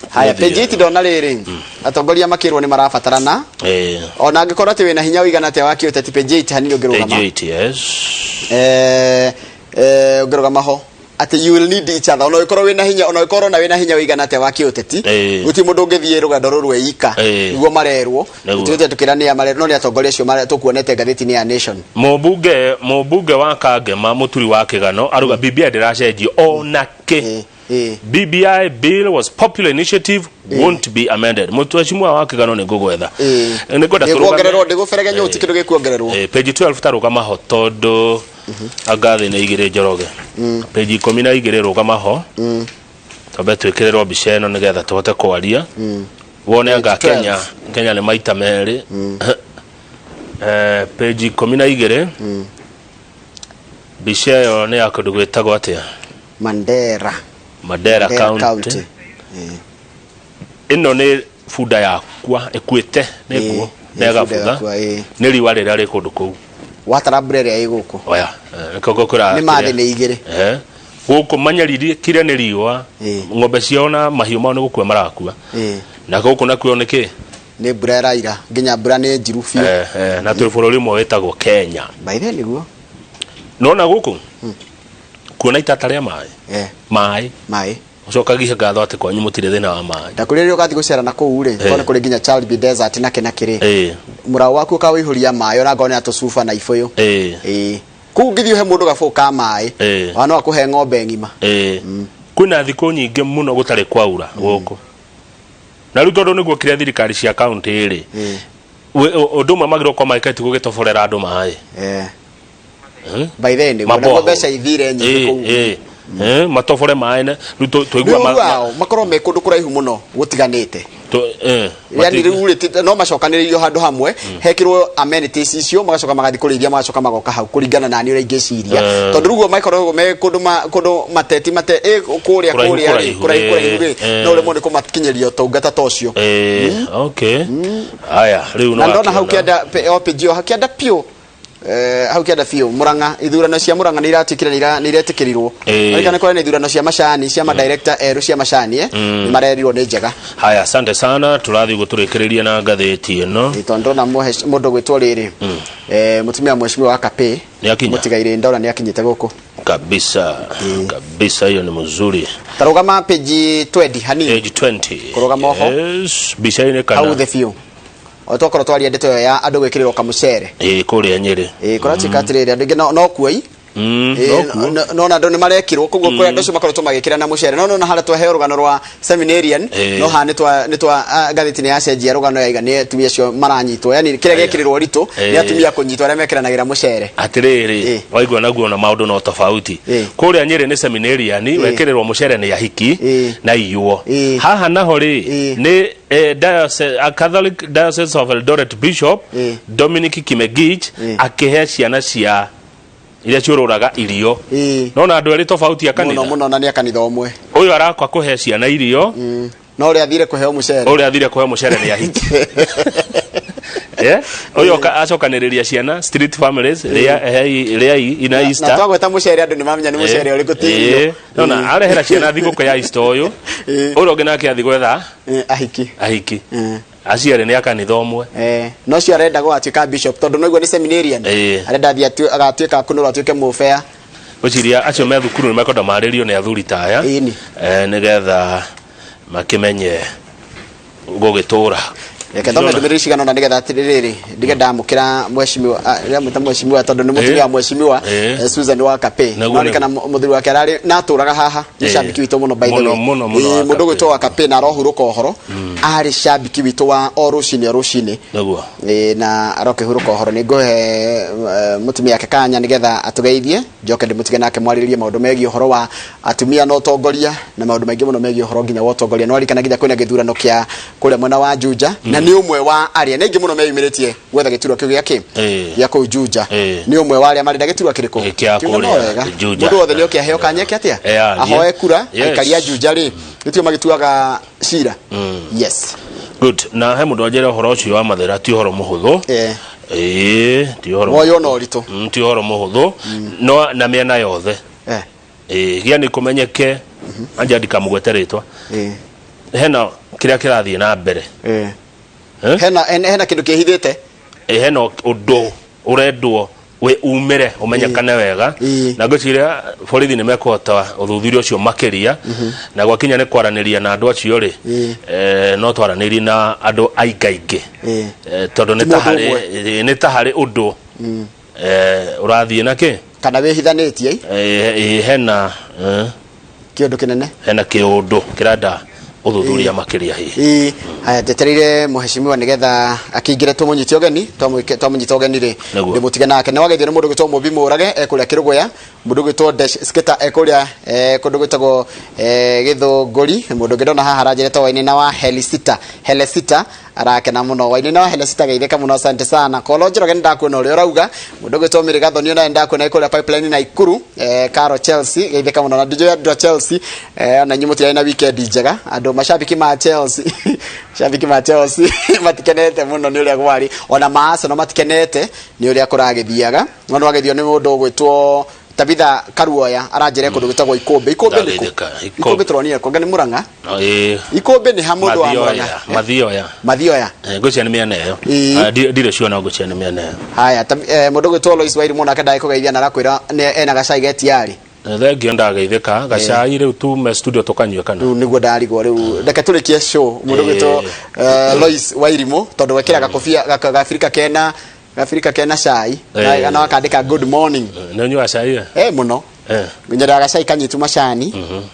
Haya. Nĩthiĩ. Page 8 ndona rĩrĩ, atongoria makĩrwo nĩ marabatarana ona angĩkorwo atĩ wĩna hinya ũigana atĩa wa kĩũteti. Page 8 hanini ũngĩrũgama. Page 8, yes. Ũngĩrũgama ho atĩ you will need each other, ona ũngĩkorwo wĩna hinya, ona ũngĩkorwo na wĩna hinya ũigana atĩa wa kĩũteti, gũtirĩ mũndũ ũngĩthiĩ rũgendo rũrũ e ika. Nĩguo marerwo. Nĩguo. Tũtĩte tũkĩra nĩa marerwo, no nĩ atongoria acio tũkuonete ngathĩti-inĩ ya Nation. Mũmbunge wa Kangema Mũturi wa Kĩgano aruga BBI ndĩracenjio ona kĩ. BBI bill was popular initiative, won't be amended. Mũtwecimua wa Kĩgano, nĩ ngũgwetha, nĩ ngwenda tũrũgame. Ndĩkuongererwo, ndĩgũberegenywo, gũtirĩ kĩndũ gĩkuongererwo. Page 12 tarũgama ho tondũ anga thĩ nĩ igĩrĩ, Njoroge. Page 12 rũgama ho, twambe twĩkĩrĩrwo mbica ĩno nĩgetha tũhote kwaria, wone anga Page 12. Kenya nĩ maita merĩ. Page 12, mbica ĩyo nĩ ya kũndũ gwĩtagwo atĩa? Mandera. Mandera Mandera County. County. Ĩno nĩ bunda yakwa ĩkuĩte nĩ nguo Ĩĩ, na bunda ĩgabutha yakua, ĩĩ. nĩ riũa rĩrĩa rĩ kũndũ kũu. Watara mbura ĩrĩa ĩ gũkũ. Oya, nĩkĩo ngũkwĩra Nĩ mathĩ nĩ igĩrĩ. Gũkũ manyaririe nĩ riũa, ng'ombe ciao na mahiũ mao nĩ gũkua marakua. Na gũkũ nakuo nĩ kĩ? Nĩ mbura ĩraira nginya mbura nĩ njiru biũ. Na twĩ bũrũri ũmwe wĩtagwo Kenya. By the way, nĩguo. Nona gũkũ kuona itata rĩa maĩ. Maĩ. Maĩ. Ũcokagie ngatho atĩ kwanyu mũtirĩ thĩna wa maĩ. Na kũrĩa rĩrĩa ũgathiĩ gũcera na kũu rĩ, tondũ nĩ kũrĩ nginya Chalbi Desert na kĩ na kĩ rĩ, mũraũ waku ũkawĩihũria maĩ ona ngorwo nĩ na tũcuba na ibũyũ. Kũu ũngĩthiĩ ũhe mũndũ gabũyũ ka maĩ, ona no akũhe ng'ombe ng'ima. Kwĩna thikũ nyingĩ mũno gũtarĩ kwaura gũkũ. Na rĩu tondũ nĩguo kĩrĩa thirikari cia kaunti rĩ, ũndũ ũmwe magĩrĩirwo gũkorwo magĩka ti gũgĩtoborera andũ maĩ. By then nĩguo Maborehole. naguo mbeca ithire nyingĩ kũu. Matobore maĩ rĩu twaigua Rĩu wao makorwo me kũndũ kũraihu mũno gũtiganĩte. Yani rĩu rĩ no macokanĩrĩirio handũ hamwe, hekĩrwo amenities icio, magacoka magathiĩ kũrĩithia, magacoka magoka hau, kũringana na niĩ ũrĩa ingĩciria. Tondũ rĩu ũguo makoragwo me kũndũ kũndũ mateti mate kũrĩa Kũraihu, kũrĩa rĩ, kũraihu, kũraihu kũraihu rĩ, no rĩmwe nĩ kũmakinyĩria ũtungata ta ũcio. Okay, haya rĩu Na ndona hau nĩwakĩona. kĩanda OPG hau kĩanda biũ, hau kĩanda biũ Murang'a, ithurano cia Murang'a nĩ iratuĩkire nĩ iretĩkĩrirwo. Arikana kũrĩ na ithurano cia macani cia madirector erũ cia macani, nĩ marerirwo nĩ njega. Haya, asante sana, tũrathiĩ ũguo tũrĩkĩrĩrie na ngathĩti ĩno. Tondũ ndona mũndũ gwĩtwo rĩrĩ, mũtumia mheshimiwa wa Kapĩ Nĩakinya. Mũtigairĩ, ndona nĩ akinyĩte gũkũ. Kabisa kabisa, hiyo ni mzuri. Tarũgama page 20 hanini. Page 20. Kũrũgama oho. Yes, mbica-inĩ kana Hau thĩ biũ o twakorwo twaria ndeto ĩyo ya andũ gwĩkĩrĩrwo kamũcere. Ĩĩ, kũrĩa Nyĩrĩ. Ĩĩ, kũratuĩka atĩrĩrĩ, andũ aingĩ no kuoi. No kuo. No na andũ nĩ marekirwo koguo kũrĩ andũ acio makoretwo magĩkĩra na mũcere, no nona harĩa twaheo rũgano rwa seminarian. No haha nĩ twa ngathĩti nĩ yacenjia rũgano, yaiga nĩ atumia acio maranyitwo, yani kĩrĩa gĩekĩrĩrwo ũritũ nĩ atumia kũnyitwo arĩa mekĩranagĩra mũcere. Atĩrĩrĩ, waigua naguo na maũndũ no tofauti. Kũrĩa Nyĩrĩ nĩ seminarian wekĩrĩrwo mũcere nĩ ahiki na iyuo. Haha naho rĩ, nĩ diocese, a Catholic Diocese of Eldoret Bishop Dominic Kimegich akĩhe ciana cia iria ciũrũraga irio. Nona andũ erĩ tofauti a Mũno kanitha. Mũno, na nĩ a kanitha ũmwe. Ũyũ arakwa kũhe ciana irio. No ũrĩa athire kũheo mũcere. Ũrĩa athire kũheo mũcere nĩ ahiki. Ũyũ acokanĩrĩria ciana street families, rĩa hei rĩai ina Na Easter. twagweta mũcere andũ nĩ mamenya nĩ mũcere ũrĩkũ, ti irio. Nona arehera ciana thigũkũ ya Easter, ũyũ ũrĩa ũngĩ nake athi gwetha ahiki. Ahiki aciarĩ nĩ a kanitha ũmwe. No cio arenda gũgatuĩka bishop tondũ noiguo nĩ seminarian. Arenda athiĩ agatuĩka akunũrwo atuĩke mũbea. Gwĩciria acio me thukuru nĩ mekwenda marĩrio nĩ athuri ta aya, nĩgetha makĩmenye gũgĩtũra. Reke thome ndũmĩrĩri cigana ũna nĩgetha atĩrĩrĩ ndige ndamũkĩra mheshimiwa, ndĩramwĩta mheshimiwa tondũ nĩ mũtumia wa mheshimiwa Susan wa Kapĩ. Nĩguo, No kana mũthuri wake ararĩ na atũraga haha, nĩ shabiki witũ mũno by the Mũno, way. mũno, mũno wa Mũndũ Kapĩ. gwĩtwo wa Kapĩ na arohurũka ũhoro, arĩ shabiki witũ wa o rũcinĩ o rũcinĩ. Na arokĩhurũka ũhoro. Nĩ ngũhe mũtumia yake kanya nĩgetha atũgeithie, njoke ndĩmũtige nake mwarĩrĩrie maũndũ megiĩ ũhoro wa atumia na ũtongoria na maũndũ maingĩ mũno megiĩ ũhoro nginya wa ũtongoria. No arikana nginya kwĩna gĩthurano kĩa kũrĩa mwena wa Juja, na nĩ ũmwe wa arĩa nĩ aingĩ mũno meyumĩrĩtie gwetha gĩturwa kĩu gĩa kĩ gĩa kũu Juja. Nĩ ũmwe wa arĩa marenda gĩturwa kĩrĩkũ? Kĩa Kiuga no kũrĩa wega. Juja. Mũndũ wothe nĩ oke aheo kanya eke atĩa? Arie. Ahoe kura. Aikari a Juja rĩ, nĩtio magĩtuaga cira. Yes. Good, na he mũndũ anjĩra ũhoro ũcio wa mathera ti ũhoro mũhũthũ. Ĩĩ, ti ũhoro Woywo mũhũthũ. Na ũritũ. Ti ũhoro mũhũthũ no na mĩena yothe. Ĩĩ, gĩa nĩ kũmenyeke anja ndikamũgwete rĩtwa, hena kĩrĩa kĩrathiĩ na mbere. Hena kĩndũ kĩhithĩte. Ĩ, hena ũndũ ũrendwo wĩ umĩre ũmenyekane wega, na ngwĩciria borithi nĩ mekũhota ũthuthuria ũcio makĩria. Na gwakinya nĩ kwaranĩria na andũ acio rĩ, no twaranĩrie na andũ aingaingĩ, tondũ nĩ Ti ta mũndũ harĩ ũmwe. nĩ ta harĩ ũndũ ũrathiĩ na kĩ Kana wĩhithanĩtie. Hena Kĩũndũ kĩnene. Hena kĩũndũ kĩrenda Ũthuthuria makĩria hihi. Ĩĩ, haya njetereire mũheshimiwa nĩgetha akĩingĩre tũmũnyite ũgeni. Twamũnyita ũgeni rĩ, Nĩguo. ndĩmũtige nake. Nĩ wageithio nĩ mũndũ gwĩtwo Mũmbi Mũrage e kũrĩa Kĩrũgũya, mũndũ gwĩtwo Dash Skater e kũrĩa kũndũ gwĩtagwo Gĩthũngũri, mũndũ ũngĩ ndona haha aranjĩra etagwo Wainaina wa Helisita. Helisita arakena mũno. Wainaina wa Helisita geithĩka mũno, asante sana. Kolo Njoroge nĩ ndakuona ũrĩa ũrauga. Mũndũ gwĩtwo Mĩrĩ Gathoni onaye ndakuona e kũrĩa Pipeline Naikuru. Karo Chelsea geithĩka mũno na ndijũĩ andũ a Chelsea, ona inyuĩ mũtiarĩ na weekend njega. Andũ mashabiki ma Chelsea, shabiki ma Chelsea matikenete mũno nĩ ũrĩa kwarĩ, ona ma Arsenal matikenete nĩ ũrĩa kũragĩthiaga. No nĩ wagethio nĩ mũndũ ũgwĩtwo Tabitha Karuoya aranjĩra kũndũ gwĩtagwo Ikũmbĩ. Ikũmbĩ nĩ kũ? Ndageithĩka. Ikũmbĩ tũronire kũ? Nĩ Mũrang'a. No, ĩĩ. Ikũmbĩ nĩ ha mũndũ wa Mathioya, Mũrang'a? Mathioya. Mathioya. Ngwĩciria nĩ mĩena ĩyo. Ĩĩ. Ah, ndirĩ sure no ngwĩciria nĩ mĩena ĩyo. Haya, mũndũ ũgwĩtwo Lois Wairimu nake ndagĩkũgeithia na arakwĩra nĩ ena gacai getiarĩ. Thengio, ndageithĩka. Gacai rĩu tume studio tũkanyue kana? Rĩu nĩguo ndarigwo rĩu, reke tũrĩkie show. Mũndũ ũgwĩtwo Lois Wairimu tondũ wekĩra gakobia gabirika kena cai na wakandĩka good morning. Nĩ ũnyuaga cai we? Mũno. Nyendaga gacai kanyitu macani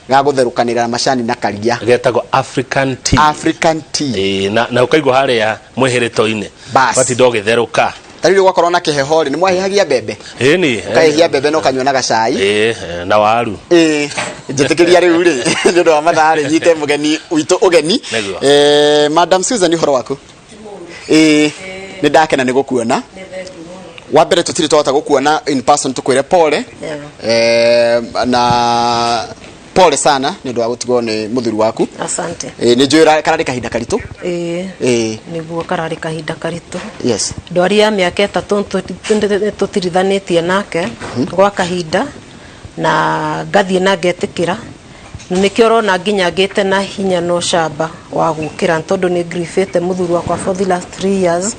gagũtherũkanĩra na macani na karia. Getagwo African tea. African tea. Ĩĩ, na ũkaigua harĩa mwĩhĩrĩto-inĩ. Bas. Watinda ũgĩtherũka. Ta rĩu gwakorwo na kĩheho rĩ, nĩ mwahĩhagia mbembe? Ĩni. Ũkahĩhia mbembe na ũkanyua na gacai. Ĩĩ, na waru. Ĩĩ, njĩtĩkĩria rĩu rĩ, nĩ ũndũ wa mathaa rĩ, nyite mũgeni witũ ũgeni. Nĩguo. Madam Susan, ũhoro waku? Ĩĩ, nĩ ndakena nĩ gũkuona. Wa mbere tũtirĩ twahota gũkuona in person tũkwĩre pole. Na pole sana nĩ ũndũ wa gũtigwo nĩ mũthuri waku. Asante. Nĩ njũĩ kararĩ kahinda karitũ. Ĩĩ. Nĩguo, kararĩ kahinda karitũ. Ndwari ya mĩaka 3 tũtirithanĩtie nake gwa kahinda na ngathiĩ na ngetĩkĩra, na nĩkĩo ũrona nginya ngĩte na hinya na ũcamba wa gũkĩra, tondũ nĩ griefĩte mũthuri wakwa for the last 3 years,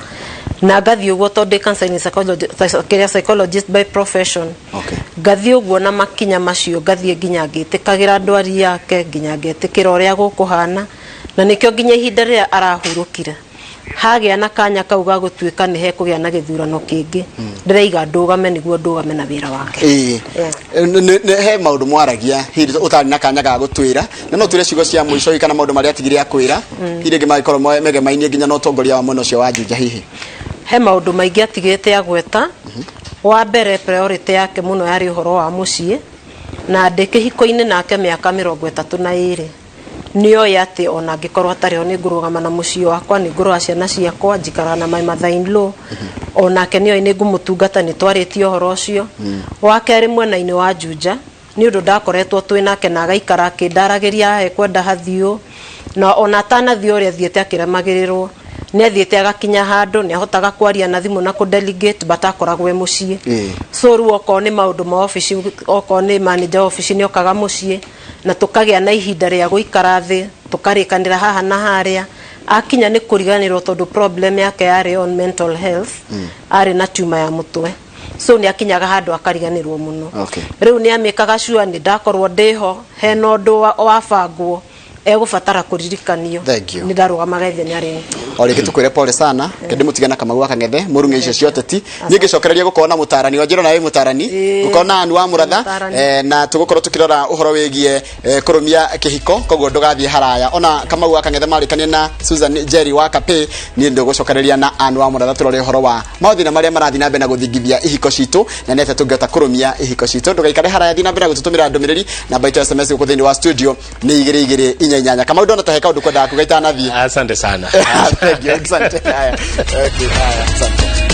na ngathiĩ ũguo tondũ ndĩ counseling psychologist, kĩrĩa psychologist by profession. Ngathiĩ ũguo na makinya macio, ngathiĩ nginya ngĩtĩkagĩra ndwari yake, nginya ngetĩkĩra ũrĩa gũkũhana, na nĩkĩo nginya ihinda rĩrĩa arahurũkire hagĩa na kanya kau ga gũtuĩka nĩ hekũgĩa na gĩthurano kĩngĩ, ndĩraiga ndũgame nĩguo ndũgame na wĩra wake. Ĩĩ. He maũndũ mwaragia hihi ũtarĩ na kanya ga gũtwĩra, na no twĩre ciugo cia mũico hihi kana maũndũ marĩa atigire akwĩra, hihi rĩngĩ mangĩkorwo megemainie nginya na ũtongoria wa mwena ũcio wa Juja hihi? He maũndũ maingĩ atigĩte agweta. Wa mbere, priority yake mũno yarĩ ũhoro wa mũciĩ, na ndĩ kĩhiko-inĩ nake mĩaka 32, nĩoĩ atĩ ona angĩkorwo atarĩ ho nĩ ngũrũgama na mũciĩ wakwa, nĩ ngũrora ciana ciakwa, njikaraga na my mother in law, onake nĩoĩ nĩ ngũmũtungata, nĩ twarĩtie ũhoro ũcio. Wa kerĩ, mwena-inĩ wa Juja, nĩ ũndũ ndakoretwo twĩ nake na agaikara akĩndaragĩria ekwenda hathiũ, na ona atanathiĩ ũrĩa athiĩte akĩremagĩrĩrwo, nĩ athiĩte agakinya handũ nĩ ahotaga kwaria na thimũ na kũ-delegate, but akoragwo e mũciĩ. So rĩu okorwo nĩ maũndũ ma obici, okorwo nĩ manager wa obici, nĩ okaga mũciĩ na tũkagĩa na ihinda rĩa gũikara thĩ, tũkarĩkanĩra haha na harĩa. Akinya nĩ kũriganĩrwo, tondũ problem yake yarĩ on mental health, arĩ na tumor ya mũtwe, so nĩ akinyaga handũ akariganĩrwo mũno. Rĩu nĩ amĩkaga sure nĩ ndakorwo ndĩho, hena ũndũ wabangwo egũbatara kũririkanio. Thank you. Nĩ ndarũgamaga ithenya rĩu. O rĩngĩ tũkwĩre pole sana. Kende mũtigana Kamau wa Kang'ethe mũrung'e icio cia ũteti. Niĩ ngĩcokereria gũkorwo na mũtarani wa njĩra, nawe mũtarani, gũkorwo na Anu wa Mũratha. Mũtarani. Na tũgũkorwo tũkĩrora ũhoro wĩgiĩ kũrũmia kĩhiko, koguo ndũgathiĩ haraya. Ona Kamau wa Kang'ethe marĩkanie na Susan Jerry wa Kapĩ, niĩ ndũgũcokereria na Anu wa Mũratha tũrore ũhoro wa maũthĩna marĩa marathiĩ na mbere na gũthingithia ihiko citũ, na nĩ atĩa tũngĩhota kũrũmia ihiko citũ. Ndũgaikare haraya, thiĩ na mbere na gũtũtũmĩra ndũmĩrĩri. Namba itũ ya SMS gũkũ thĩinĩ wa studio nĩ 2248. Kamau, ndona ta he kaũndũ kwendaga kuga itanathiĩ. Asante sana. Thank you, asante. Haya. Okay, haya, asante.